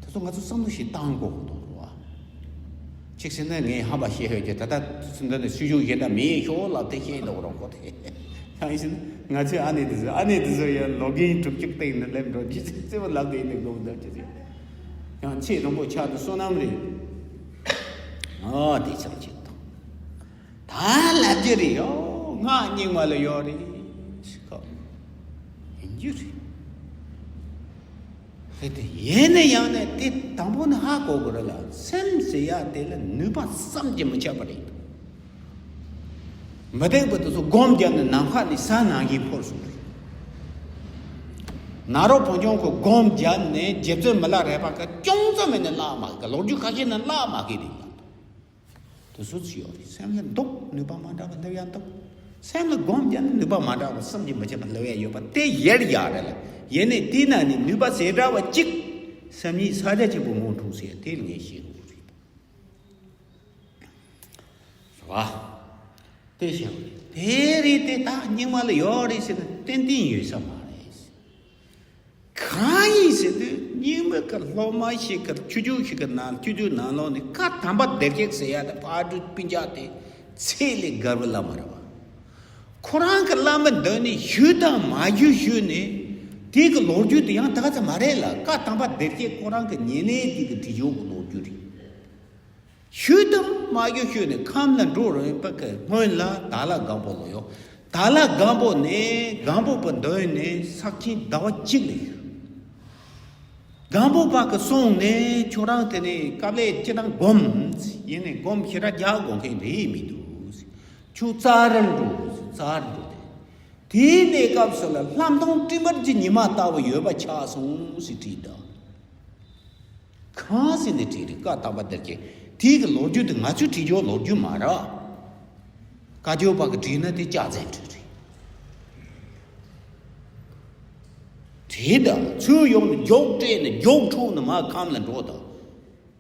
དེ་ཚོ་ང་ཚོ་བསམ་བློ་ཞིག་བཏང་དགོས་འདུག་རེད་བ། གཅིག་ཟེར་ན་ངས་ཧམ་པ་བཤད་ཤོད་ཀྱི་ད་ལྟ་ཚུན་ད་ནས་སྲིད་ཇུས་གཞན་དག་མེད་ཤོག་ལབ་དེ་བཤད་འདུག་རོགས་ཁོ་དེ། ཡང་ཡིན་ང་ཚོས་ཨ་ནེ་དེ་ཚོ་ཨ་ནེ་དེ་ཚོ་ཡང་ལོ་རྒན་དྲུག་ཅུ་སྟེང་ནས་སླེབས་འགྲོ་རྒྱུ་ཚེ་བ་ལབ་དེ་ཡིན་ནས་ལོག་འདུག་རྒྱུ་ཚེ། ཡང་ཆེས་རིང་པོ་ཆགས་འདུག་བསོད་ནམས་རེད། ཨོ་དེ་ཆགས་ཆེད་དང་། ད་ལབ་རྒྱུ་རེད་ཡོ། ང་རྙིང་མ་ལ་ཡོད་རེད་ཤི་ཁ། ཡིན་རྒྱུ་རེད། རེད་དེ་ཡིན་ནས་ཡང་ནས་དེ་དང་པོ་ནས་ཧ་གོ་དགོས་རེད་ལ། སེམས་ཟེར་ཡ་དེ་ལ་ནུས་པ་བསམ་གྱིས་མི་ཁྱབ་པ་རེད། མི་བདེན་པ་དེ་ཚོ་སྒོམ་བརྒྱབ་ནས་ནམ་མཁའ་ནས་ས་ནང་གི་འཕུར་སོང་རེད། ནཱ་རོ་བོན་སྐྱོང་ཁོ་སྒོམ་བརྒྱབ་ནས་རྗེ་བཙུན་མི་ལ་རས་པ་ཁ་ཅུང་ཙམ་མེད་ནས་བརླག་མ་གི། ལོ་རྒྱུས་ཁ་ཤས་ནས་བརླག་མ་གི་རེད་ལ། དེ་ཚོ་ཅི་ཡོད་རེད། སེམས་ལ་འདུག་ནུས་པ་མ་འདྲ་བ་སླེབས་ཡ་འདུག་སེམས་ལ་སྒོམ་བརྒྱབ་ནས་ནུས་པ་མ་འདྲ་བ་བསམ་གྱིས་མི་ཁྱབ་པ་སླེབས་ཡ་ཡོད་པ་དེ་ཡལ་ཡག་རེད་ལ། ཡིན་ནའི་དེའི་ནང་ནས་ནུས་པ་ཟད་འདྲ་བ་གཅིག་སེམས་ཉིད་ས་སྐྱ་ཆེན་པོ་ངོ་འཕྲོད་ཟེར་ཡ་དེ་ལ་ངས་ཤེས་དགོས་རེད། རེད་བ། དེ་བཞིན་དེ་རེད་དེ་ད་རྙིང་མ་ལ་ཡོད་རེད་ཟེར་ན་ཏན་ཏན་ཡོད་ས་མ་རེད། གང་ཡིན་ཟེར་དུས་རྙིང་མ་གི་སློབ་མ་ཞིག་གི་ཆུ་ཆུ་ཞིག་གི་ནང་ཆུ་ཆུ་ནང་ལོགས་ནས་བཀའ་དམ་པ་བདེ་སྐྱིད་ཟེར་ཡ་དེ་ཕག་གྲུ་སྤུན་ཆ་དེ་ཚེ་ལས་བརྒལ་བའི་བླ་མ་རེད་བ། ཁོ་རང་གི་བླ་མ་འདོན་ནས་ཞུས་དང་མ་ཞུས་ཞུས་ནས་དེ་གི་ལོ་རྒྱུས་དེ་ཡང་ད་ག་ཚ་མ་རེད་ལ། བཀའ་དམ་པ་བདེ་སྐྱིད་ཁོ་རང་གི་ཉེ་གནས་དེ་གི་དྲི་ཆུ་གི་ལོ་རྒྱུས་རེད། ཞུས་དང་མ་ཞུས་ཞུས་ནས་ཁམས་ལ་འགྲོ་རན་པ་གི་སྔོན་ལ་དྭགས་ལྷ་སྒམ་པོ་ལ་ཡོད། དྭགས་ལྷ་སྒམ་པོ་ནས་སྒམ་པོ་པ་འདོན་ནས་ས་ཆེན་ཟླ་བ་གཅིག་ལ་ཡོད། སྒམ་པོ་པ་གི་སོང་ནས་ཁྱོད་རང་དེ་ནས་དཀའ་ལས་ཅི་དང་སྒོམ། ཡིན་ནས་སྒོམ་ཞེ་དྲག་རྒྱག་དགོས་མཁན་རེད་མི་འདུག་ཁྱོད་རྩ་རར་འགྲོ། རྩ་རར་འགྲོ་དེ། དེའི་གནས་སྐབས་སུ་ལ་ལྷམ་མཐོང་སྤྲིན་དཀར་གྱི་ཉི་མ་ལྟ་བུ་ཡོད་པ་ཆགས་སོང་ཟེར་བྲིས་དང་། གང་ཟེར་ནས་བྲིས་རེད། བཀའ་དམ་པ་བདེ་སྐྱིད་དེའི་གི་ལོ་རྒྱུས་དེ་ང་ཚོས་བྲིས་ཆོག་ལོ་རྒྱུས་མ་རེད། བཀའ་བརྒྱུད་པ་གི་བྲིས་ན་དེ་སྐྱག་རྫུན་བྲིས་རེད། བྲིས་དང་ཚུར་ཡོང་ནས་མགྱོགས་སྤྲད་ནས་མགྱོགས་འཁྲུག་ནས་མར་ཁམས་ལ་འགྲོ་དང་།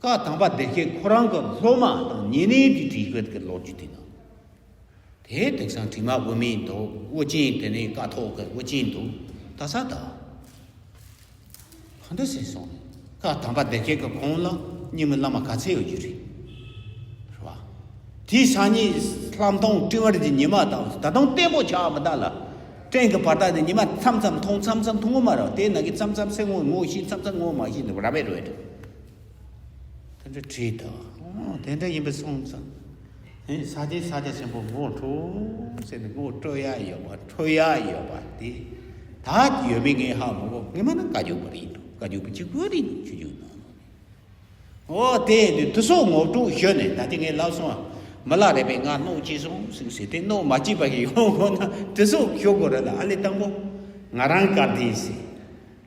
བཀའ་དམ་པ་བདེ་སྐྱིད་ཁོ་རང་གི་སློབ་མ་དང་ཉེ་གནས་ཀྱི་བྲིས་པའི་གི་ལོ་རྒྱུས་དེ་དང་། དེ་དེང་སང་དྲི་མ་དབུ་མེད་འདུག་དབུ་ཅན་དེ་ནས་ཀ་ཐོག་གི་དབུ་ཅན་འདུག་ད་ས་ད། ག་འདྲ་ཟེར་སོང་། བཀའ་དམ་པ་བདེ་སྐྱིད་ཀྱི་གོང་ལ་རྙིང་མའི་བླ་མ་ག་ཚད་ཡོད་རྒྱུ་རེད། རེད་བ། དེའི་སང་ཉིན་ལྷམ་མཐོང་སྤྲིན་དཀར་གྱི་ཉི་མ་དང་ད་དུང་བརྟན་པོ་ཆགས་མི་འདུག་ལ། སྤྲིན་གྱི་བར་ཐག་ནས་ཉི་མ་མཚམས་མཚམས་མཐོང་མཚམས་མཚམས་མཐོང་གི་མ་རེད། དེ་ནང་གི་མཚམས་མཚམས་སེམས་ངོ་ངོ་ཤེས་མཚམས་མཚམས་ངོ་མ་ཤེས་འདུག་ར་བས་རོལ་འདུག་དེ་འདྲ་བྲིས་དང་། དེ་འདྲ་ཡིན་པ་སོང་ཙང་། ཨེ་ས་ཆེན་ས་སྐྱ་ཆེན་པོ་ངོ་འཕྲོད་ཟེར་ནས་ངོ་སྤྲོད་ཡ་ཡོད་པ་འཕྲོད་ཡ་ཡོད་པ་དེ། ད་ཡོད་མེད་ངས་ཧ་མ་གོ་ངས་མ་ན་བཀའ་བརྒྱུད་པ་རེད་འདུག་བཀའ་བརྒྱུད་པ་གཅིག་པུ་རེད་འདུག་ཆུ་བརྒྱུད་ནང་ལོགས་ནས། ཨོ་དེ་ཡིན་དུས་དེ་ཚོ་ངོ་སྤྲོད་ཞུས་ནས་ད་དེ་ངས་ལབ་སོང་། མི་ལ་རས་པས་ང་གནོད་སྐྱེལ་སོང་ཟིག་ཟེར་དེ་གནོད་མ་སྐྱེལ་པ་ཞིག་ཡོང་དགོས་ན་དེ་ཚོ་ཞུ་དགོས་རེད་ལ། ཨ་ལེ་དང་པོ་ང་རང་བཀའ་བདེན་ཟེར།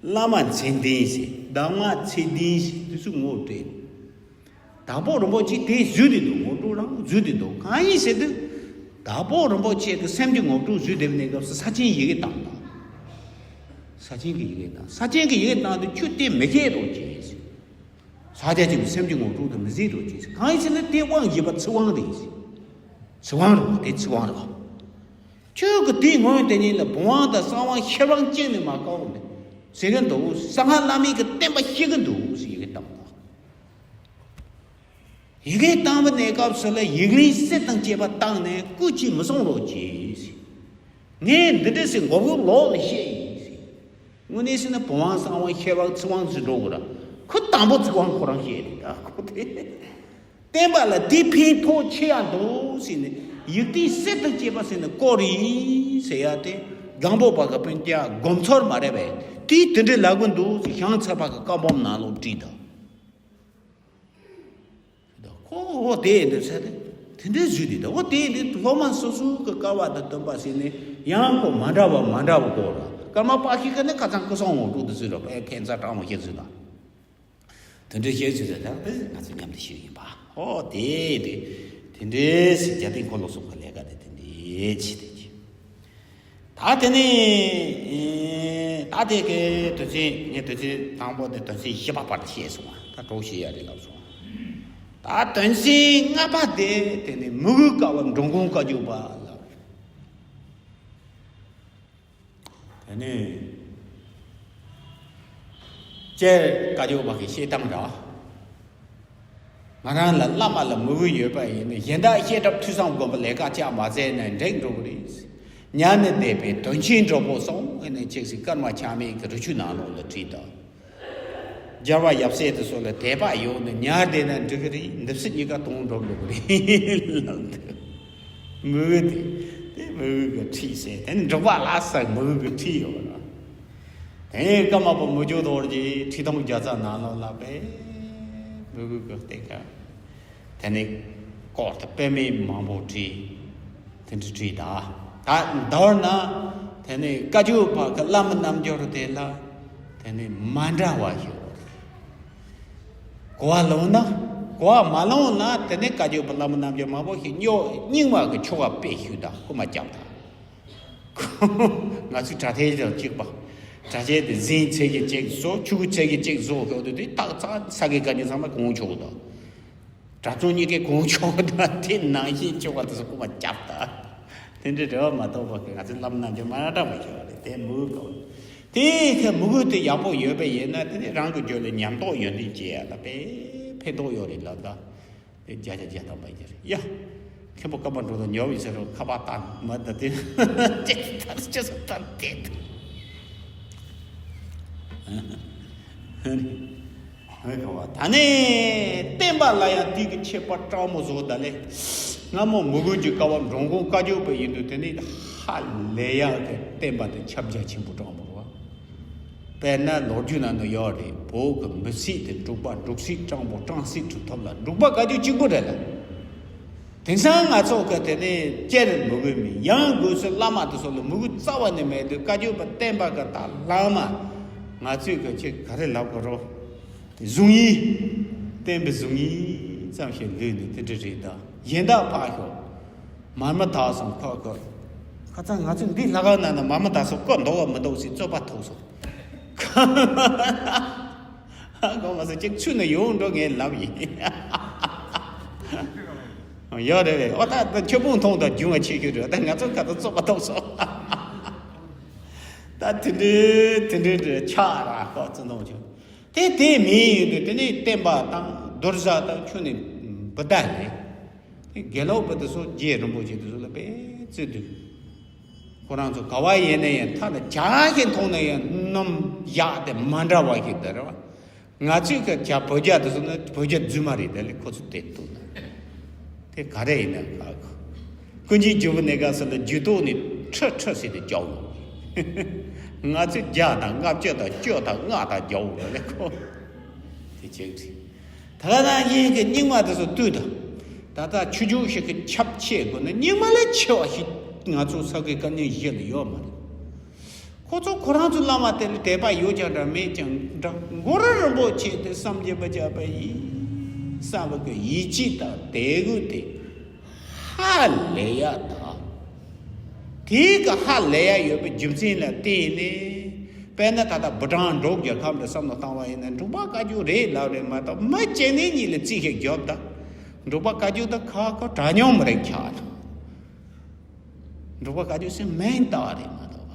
བླ་མ་མཚན་ལྡན་ཞིག་གདམས་ངག་ཚད་ལྡན་ཞིག་དེ་ཚོ་ངོ་སྤྲད། དྭགས་པོ་རིན་པོ་ཆེ་དེ་བཟོས་དེ་འདུག་ངོ་སྤྲོད་རང་བཟོས་དེ་འདུག་གང་ཡིན་ཟེར་དུས། དྭགས་པོ་རིན་པོ་ཆེ་གི་སེམས་ཀྱི་ངོ་སྤྲོད་བཟོས་དེ་བའི་གནས་སྐབས་སུ་ས་ཆེན་ཡི་གེ་བཏང་དང་། ས་ཆེན་གྱི་ཡི་གེ་བཏང་། ས་ཆེན་གྱི་ཡི་གེ་བཏང་དུས་ཁྱོད་དེ་མི་བཤད་རོགས་གྱིས་ཟེར། ས་སྐྱ་ཆེན་པོའི་སེམས་ཀྱི་ངོ་སྤྲོད་དུ་མི་བཟོད་རོགས་གྱིས་ཟེར། གང་ཡིན་ཟེར་ན་དེ་དབང་བཞི་པ་ཚིག་དབང་རེད་ཟེར། ཚིག་དབང་རེད་དེ་ཚིག་དབང་རེད། ཁྱོད་ཀྱི་དེའི་སྔོན་དེ་ཉིད་ལ་བུམ་དབང་དང་གསང་དབང་ཤེར་དབང་བཅིངས་ནས་མ་བཀའ་འོག་ནས་ཟེར་གི་འདུག་གསང་སྔགས་བླ་མེད་ཀྱི་བསྟན་པ་བཤིག་གི་འདུག་ཟེར་ཡི་གེ་བཏང་དང་། ཡི་གེ་བཏང་བའི་གནས་སྐབས་སུ་ལ་ཡིག་རིང་གསེར་དང་བཅས་པ་བཏང་ནས་སྐུ་ཅིག་མི་གསུང་རོགས་གྱིས་ཟེར། ངས་འདི་འདྲ་ཟེར་མགོ་བོ་ལོག་ནས་བཤད་ཡིན་ཟེར། དངོས་གནས་ཟེར་ན་བུམ་དབང་གསང་དབང་ཤེར་དབང་ཚིག་དབང་ཟེར་འགྲོ་དགོས་ར། ཁོ་དང་པོ་ཚིག་དབང་ཁོ་རང་བཤད་རེད་ད་ཁོ་དེ། བསྟན་པ་ལ་དེ་ཕན་ཐོགས་ཆེ་ཡ་འདུག་ཟེར་ནས་ཡིག་རྟེན་གསེར་དང་བཅས་པ་ཟེར་ནས་བསྐོར་ཡིན་ཟེར་ཡ་དེ། སྒང་པོ་པ་གི་སྤུན་ཀྱག་སྒོམ་ཚོར་མ་རེད་པས། དེས་དེ་འདྲའི་ལབ་གི་འདུག་ཟེར། ཞང་ཚ་བ་གི་བཀའ་འབུམ་ནང་ལོགས་བྲིས་འདུག་ཁོ་འོ་དེ་ཡིན་དུས་ཚེ་དེ་དེ་འདྲའི་བཟོས་དེ། འོ་དེ་ཡིན་དུས་སློབ་མ་སོ་སོ་གི་སྐལ་བ་དང་བསྟུན་པ་ཟེར་ནས་ཡང་ཁོ་མ་འདྲ་བ་མ་འདྲ་བ་གོ་ར། ཀརྨ་པ་ཤི་ཀ་ནི་ཁ་ཚང་སྐུ་སྲུང་འོག་ཏུ་དུ་ཟེར་ར། པའི་ཁྱད་མཚར་དྲང་མོ་ཞིག་ཟེར་དང་། དེ་འདྲའི་བཤད་ཚུལ་དེ་དག་དེ་ང་ཚོ་མཉམ་དུ་ཤེས་ཡིན་པ། ཨོ་དེ་དེ་དེ་འདྲའི་ཟེར། རྒྱ་སྟེང་འཁོར་ལོ་གསུམ་གི་ལས་ཀ་དེ་དེ་འདྲའི་བྱེད་དེ་གི། ད་དེ་ནས་ད་དེ་གི་དོན་ཚན། ངས་དོན་ཚན་དང་པོ་དེ་དོན་ཚན་བཞི་པ་བར་དུ་བཤད་སོང་བ། ད་གྲོགས་བཤད་ཡ་རེད་ལབ་སོང་བ། ད་དོན་ཚན་ལྔ་པ་དེ་དེ་ནས་མི་གུའི་ཀ་བ་འགྲོ་མགོན་བཀའ་བརྒྱུད་པ་ལ། དེ་ནས་སྤྱིར་བཀའ་བརྒྱུད་པ་གི་བཤད་སྟངས་ར། ང་རང་ལ་བླ་མ་ལ་མོས་གུས་ཡོད་པ་ཡིན་ན། གཞན་དག་བཤད་གྲབས་ཐོས་བསམ་སྒོམ་པ་ལས་ཀ་བཅའ་མ་མཛད་ན་འགྲིག་འགྲོ་གི་རེད། ཉར་ནས་བསྡད་པའི་དོན་ཆེན་གྲོགས་པོ་སོང་ངས་ནས་ཅིག་ཟིག་ཀརྨ་ཆགས་མེད་ཀྱི་རི་ཆུ་ནང་ལོགས་ལ་བྲིས་དང་། རྒྱལ་བ་ཡབ་སྲས་དེ་ཚོ་ལ་དད་པ་ཡོད་ན་ཉར་བསྡད་ན་འགྲིག་གི་རེད། འདི་ཕྱི་གཉིས་ཀ་དོན་འགྲུབ་འགྲོ་གི་རེད་ལབ་འདུག་མོས་གུས་དེ་དེ་མོས་གུས་ཀྱི་ཁྲིད་ཟེར། དེ་ནི་འབྲོག་པ་ལ་ཟེར་མོས་གུས་ཀྱི་ཁྲིད་ཡོད་ར། དེ་ཀརྨ་པ་མི་བསྐྱོད་རྡོ་རྗེ་ཁྲི་སྟོང་བརྒྱ་རྩ་ནང་ལོགས་ལ་པའི་མོས་གུས་ཀྱི་སྟེང་ཁ། དེ་ནས་སྐོར་དུ་དཔེ་མེད་མང་པོ་བྲིས། དེ་འདྲ་བྲིས་ད། ད་མདོར་ན་དེ་ནས་བཀའ་བརྒྱུད་པ་གི་བླ་མ་རྣལ་འབྱོར་དེ་ལ་དེ་ནས་མ་འདྲ་བ་ཞིག་གོ་བ་ལོན་ན། གོ་བ་མ་ལོན་ན་དེ་ནས་བཀའ་བརྒྱུད་པ་བླ་མ་རྣལ་འབྱོར་མང་པོ་ཞིག་རྙོག་རྙིང་མ་གི་ཆོ་ག་སྤེལ་ཞུས་ད། རྐུ་མ་བརྒྱབ་ད། ང་ཚོའི་གྲྭ་ཐལ་དང་གཅིག་པ། གྲྭ་ཆས་དེ་གཟན་ཚད་ཀྱི་གཅིག་བཟོ། ཕྲུ་གུ་ཚད་ཀྱི་གཅིག་བཟོ་གི་འདུག་དེ་ཏག་ཙག་ས་དགེ་བཀའ་རྙིང་ཚང་མ་གོང་ཆོག་གི་འདུག་གྲྭ་ཚང་གཉིས་ཀའི་གོང་ཆོག་གི་འདུག་དེ་ནང་བཞིན་ཆོག་ག་དེ་ཚོ་རྐུ་མ་བརྒྱབ་ད། དེ་འདྲའི་རེ་བ་མ་གཏོགས་པ་གི་ང་ཚོའི་བླ་མ་རྣལ་འབྱོར་མ་འདྲ་བ་ཞིག་རེད། དེ་མོས་གུས་དགོས། དེ་ཁ་མོས་གུས་དེ་ཡག་པོ་ཡོད་པ་ཡིན་ན་དེ་ནི་རང་གི་རྒྱུད་ལ་ཉམས་རྟོགས་ཡོན་ཏན་སྐྱེ་ཡ་ལ་དཔེ་ཕན་ཐོགས་ཡོད་རེད་ལབ་ད། དེ་བརྒྱ་ཆ་བརྒྱ་ཐམ་པ་ཡིན་རེད་ཡ། མཁན་པོ་ཀརྨ་འགྲོ་དང་ཉོ་བའི་ཟེར་རོ་ཁ་པར་བཏང་མ་ད་དེ་ཅི་ཐར་ཅི་སོ་ཐར་དེ་ཧེ་ག་བ། ད་ནས་བསྟན་པ་ལ་ཡང་དེ་གི་ཁྱད་པར་སྤྲང་མོ་བཟོ་ད་ལེ། སྔ་མོ་མོས་གུས་ཀྱི་ཀ་བ་འགྲོ་མགོན་བཀའ་བརྒྱུད་པ་ཡིན་དུས་དེ་ནས་ཧ་ལས་ཡག་གི་བསྟན་པ་དེ་ཁྱབ་རྒྱ་ཆེན་པོ་སྤྲང་མོ་རེད་བ། དཔེར་ན་ལོ་རྒྱུས་ནང་དུ་ཡོད་རེད། བོད་ཀྱི་མི་སྲིད་དེ་འབྲུག་པ། འབྲུག་སྲིད་སྤྲང་པོ། སྤྲང་སྲིད་གྲུབ་ཐོབ་ལ། འབྲུག་པ་བཀའ་བརྒྱུད་གཅིག་པུ་རེད་ལ། དེང་སང་ང་ཚོ་གི་དེ་ནས་སྤྱིར་མོས་གུས་མེད། ཡང་སྒོས་སུ་བླ་མ་དེ་ཚོ་ལ་མོས་གུས་རྩ་བ་ནས་མེད་དུས་བཀའ་བརྒྱུད་པ་བསྟན་པ་གི་ད་བླ་མ་ང་ཚོས་གི་ཅིག་ག་རེ་ལབ་དགོས་རོ། དེ་གཟུངས་ཡིག་བསྟན་པའི་གཟུངས་ཡིག་ཙམ་ཞིག་ལུས་ནས་དེ་འདྲ་རེད་ད། གཞན་དག་ཕར་ཞོག་མར་མེ་དག་སོང་ཁོ་ཁོ། ཁ་ཚང་ང་ཚོ་འདི་ལྷ་ཁང་ནང་ན་མར་མེ་དག་སོང་ཁོ་འདུག་ག་མི་འདུག་ཟེར་རྩོད་པ་ཐུག་སོང་། ཁོ་མ་ཟེར་ཅིག་ཚུད་ནས་ཡོང་འགྲོ་ངས་ལབ་ཡིན། ཡོད་རེད་རེད། ཨོ་ད་ད་ཁྱོད་ཕུང་ཐོང་དང་རྒྱུ་མ་ཆེ་ཤོས་རེད། ད་ང་ཚོ་ཁ་ཚང་རྩོད་པ་ཐུག་སོང་། ད་དེ་འདྲའི་དེ་འདྲའི་འདྲ་ཆགས་ར་ཁོ་ཚོ་འདུག་བྱུང་། དེ་དེ་མིན་ཡིན་དུས་དེ་ནས་བསྟན་པ་དང་རྡོར་བཟའ་དང་ཁྱོད་ནས་བུ་ད་ལས། དེ་དགེ་ལོག་པ་དེ་ཚོ་རྗེ་རིན་པོ་ཆེ་དེ་ཚོ་ལ་དཔེ་བརྩེ་དུས། ཁོ་རང་ཚོ་ག་བ་ཡིན་ན་ཡང་ཐ་ན་ཇ་ཞིག་འཐུང་ན་ཡང་སྣུམ་ཡག་དེ་མ་འདྲ་བ་ཞིག་དེ་རེད་བ། ང་ཚོས་ཀྱི་ཇ་བོད་ཇ་དེ་ཚོ་ནི་བོད་ཇ་རྫུན་མ་རེད། དེ་ལས་ཁོ་ཚོ་དེ་འཐུང་ན་དེ་ག་རེ་ཡིན་ན་ག་གི། ཀུན་མཁྱེན་ཇོ་བོ་ནེ་ག་ས་ལ་རྒྱུ་ཏོག་ནི་ཁྲི་ཁྲི་ཟེར་ཏེ་རྒྱག་ཡོང་། ང་ཚོས་ཇ་དང་ལྔ་བཅུ་དང་བཅུ་དང་ལྔ་དང་རྒྱག་ཡོང་ལ་ཁོ་དེ་བྱེད་ཀྱི་རེད། ད་ག་ནང་བཞིན་གྱི་རྙིང་མ་དེ་ཚོ་བཏུས་དང་། ད་ལྟ་ཆོས་ཕྱོགས་ཤིག་གི་ཁྱབ་ཆེ་དགོས་ན་རྙིང་མ་ལས་ཆེ་བ་ཞིག་ང་ཚོ་ས་དགེ་བཀའ་རྙིང་བཞི་ལ་ཡོད་མ་རེད། ཁོ་ཚོ་ཁོ་རང་ཚོ་བླ་མ་དེ་ལ་དད་པ་ཡོད་ཀྱང་འདྲ་མེད་ཀྱང་འདྲ། གུ་རུ་རིན་པོ་ཆེ་དེ་བསམ་གྱིས་མི་ཁྱབ་པ་ཡིན་བསམ་པ་གི་ཡིད་ཆེས་དང་དད་གུས་དེ་ཧ་ལས་ཡ་དང་། དེའི་གི་ཧ་ལས་ཡ་ཡོད་པའི་རྒྱུ་མཚན་ལ་བརྟེན་ནས། དཔེར་ན་ད་ལྟ་བུ་ཊང་འབྲུག་རྒྱལ་ཁབ་འདྲ་བསམ་བློ་བཏང་བ་ཡིན་ན། འབྲུག་པ་བཀའ་བརྒྱུད་རེད་ལབ་རེད་མ་གཏོགས། མི་གཅིག་ནས་གཉིས་ལ་རྩིས་ཤིག་རྒྱོབ་ད། འབྲུག་པ་བཀའ་བརྒྱུད་ད་ཁ་ཁོ་དྲ་སྙོམས་རེད་ཁྱག་ལ། འབྲུག་པ་བཀའ་བརྒྱུད་ཟེར་མིང་བཏགས་པ་རེད་མ་གཏོགས།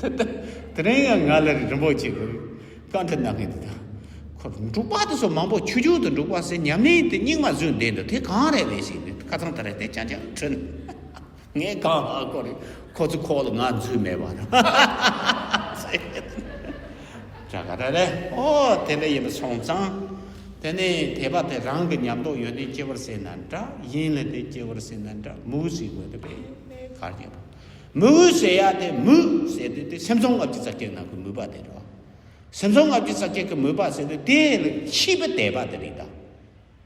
དེ་དེ་དེ་རིང་ཡང་ང་ལ་རིན་པོ་ཆེ་གི་བཀའ་འདྲི་གནང་མཁན་དེ་དང་། ཁོ་འབྲུག་པ་དེ་ཚོ་མང་པོ་ཆོས་བརྒྱུད་དུ་འབྲུག་པ་ཟེར་ཉམས་ལེན་དེ་རྙིང་མ་བཟོས་བསྡད་འདུག་དེ་གང་རེད་རེད་ཟེར་ནས་ཁ་ཚང་དེ་རེད་དེ་ཅང་ཅང་དྲན། ངས་གང་ཧ་གོ་རེད། ཁོ་ཚོ་ཁོག་ལ་ང་འཛུལ་མེད་པ་རེད། ད་ག་རེ་རེད། ཨོ་དེ་འདྲ་ཡིན་པ་སོང་ཙང་། དེ་ནས་དད་པ་དེ་རང་གི་ཉམས་རྟོགས་ཡོན་ཏན་སྐྱེ་བར་ཟེར་ན་འདྲ། གཞན་ལ་དེ་སྐྱེ་བར་ཟེར་ན་འདྲ། མུ་ཟིག་དགོས་དེ་དཔེ་མེད་ བར་ཡོད་པ། མོས་གུས་ཟེར་ཡ་དེ་མོས་ཟེར་དུས་དེ་སེམས་བཟང་ལྔ་བཅུ་རྩ་བརྒྱད་ནང་གི་མོས་པ་དེ་རེད་བ། སེམས་བཟང་ལྔ་བཅུ་རྩ་བརྒྱད་ཀྱི་མོས་པ་ཟེར་དུས་དེ་ལ་ཤེས་པ་དད་པ་དེ་རེད་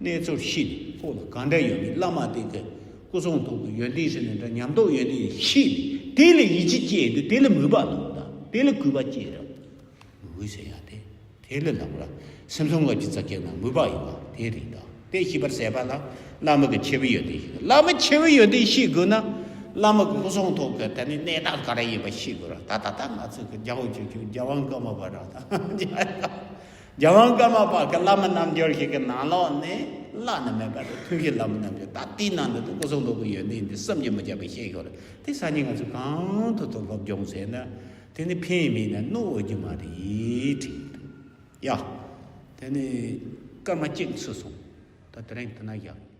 ད། གནས་ཚུལ་ཤེས་ནས་ཁོ་ལ་གང་འདྲ་ཡོད་མེད། བླ་མ་དེ་གི་སྐུ་གསུང་ཐུགས་ཀྱི་ཡོན་ཏན་ཟེར་ནས་འདྲ་ཉམས་རྟོགས་ཡོན་ཏན་ཤེས་ནས་དེ་ལ་ཡིད་ཆེས་སྐྱེས་དུས་དེ་ལ་མོས་པ་འདུག་ད། དེ་ལ་གུས་པ་སྐྱེས་རེད། མོས་གུས་ཟེར་ཡ་དེ། དེ་ལ་ལབ་ར། སེམས་བཟང་ལྔ་བཅུ་རྩ་བརྒྱད་ནང་མོས་པ་ཡོད་པ་དེ་རེད་ད། དེ་ཤེས་པར་ཟད་པ་ལ་བླ་མ་གི་ཆེ་བའི་ཡོན་ཏན་ཤེས། བླ་མ་ཆེ་བའི་ཡོན་ཏན་ཤེས་དགོས་ན། བླ་མ་གི་སྐུ་གསུང་ཐུགས་ཀྱི་དེ་ནི་གནས་སྟངས་ག་རེ་ཡིན་པ་ཤེས་དགོས་ར། ད་ད་ལྟ་ང་ཚོ་གི་རྒྱལ་བ་ཆོས་ཀྱི་རྒྱལ་དབང་ཀརྨ་པ་ར་ད། རྒྱལ་དབང་ཀརྨ་པ་གི་བླ་མ་རྣལ་འབྱོར་ཞིག་གི་ནང་ལོགས་ནས་བླ་ན་མེད་པ་དེ་ཐུན་བཞིའི་བླ་མ་རྣལ་འབྱོར། ད་དེའི་ནང་དུ་སྐུ་གསུང་ཐུགས་ཀྱི་ཡོན་ཏན་འདི་བསམ་གྱིས་མི་ཁྱབ་པ་ཤེས་ཡོད་རེད། དེ་སང་ཉིན་ང་ཚོ་གང་ཐུབ་ཐུབ་སློབ་སྦྱོང་བྱས་ན། དེ་ནི་ཕན་མེད་ན་གནོད་འོས་ཀྱི་མ་རེད་དྲན་འདུག་ཡ། དེ་ནི་སྐར་མ་གཅིག་ཚུད་སོང་། ད་དེ་རིང་དེ་ན་བཞག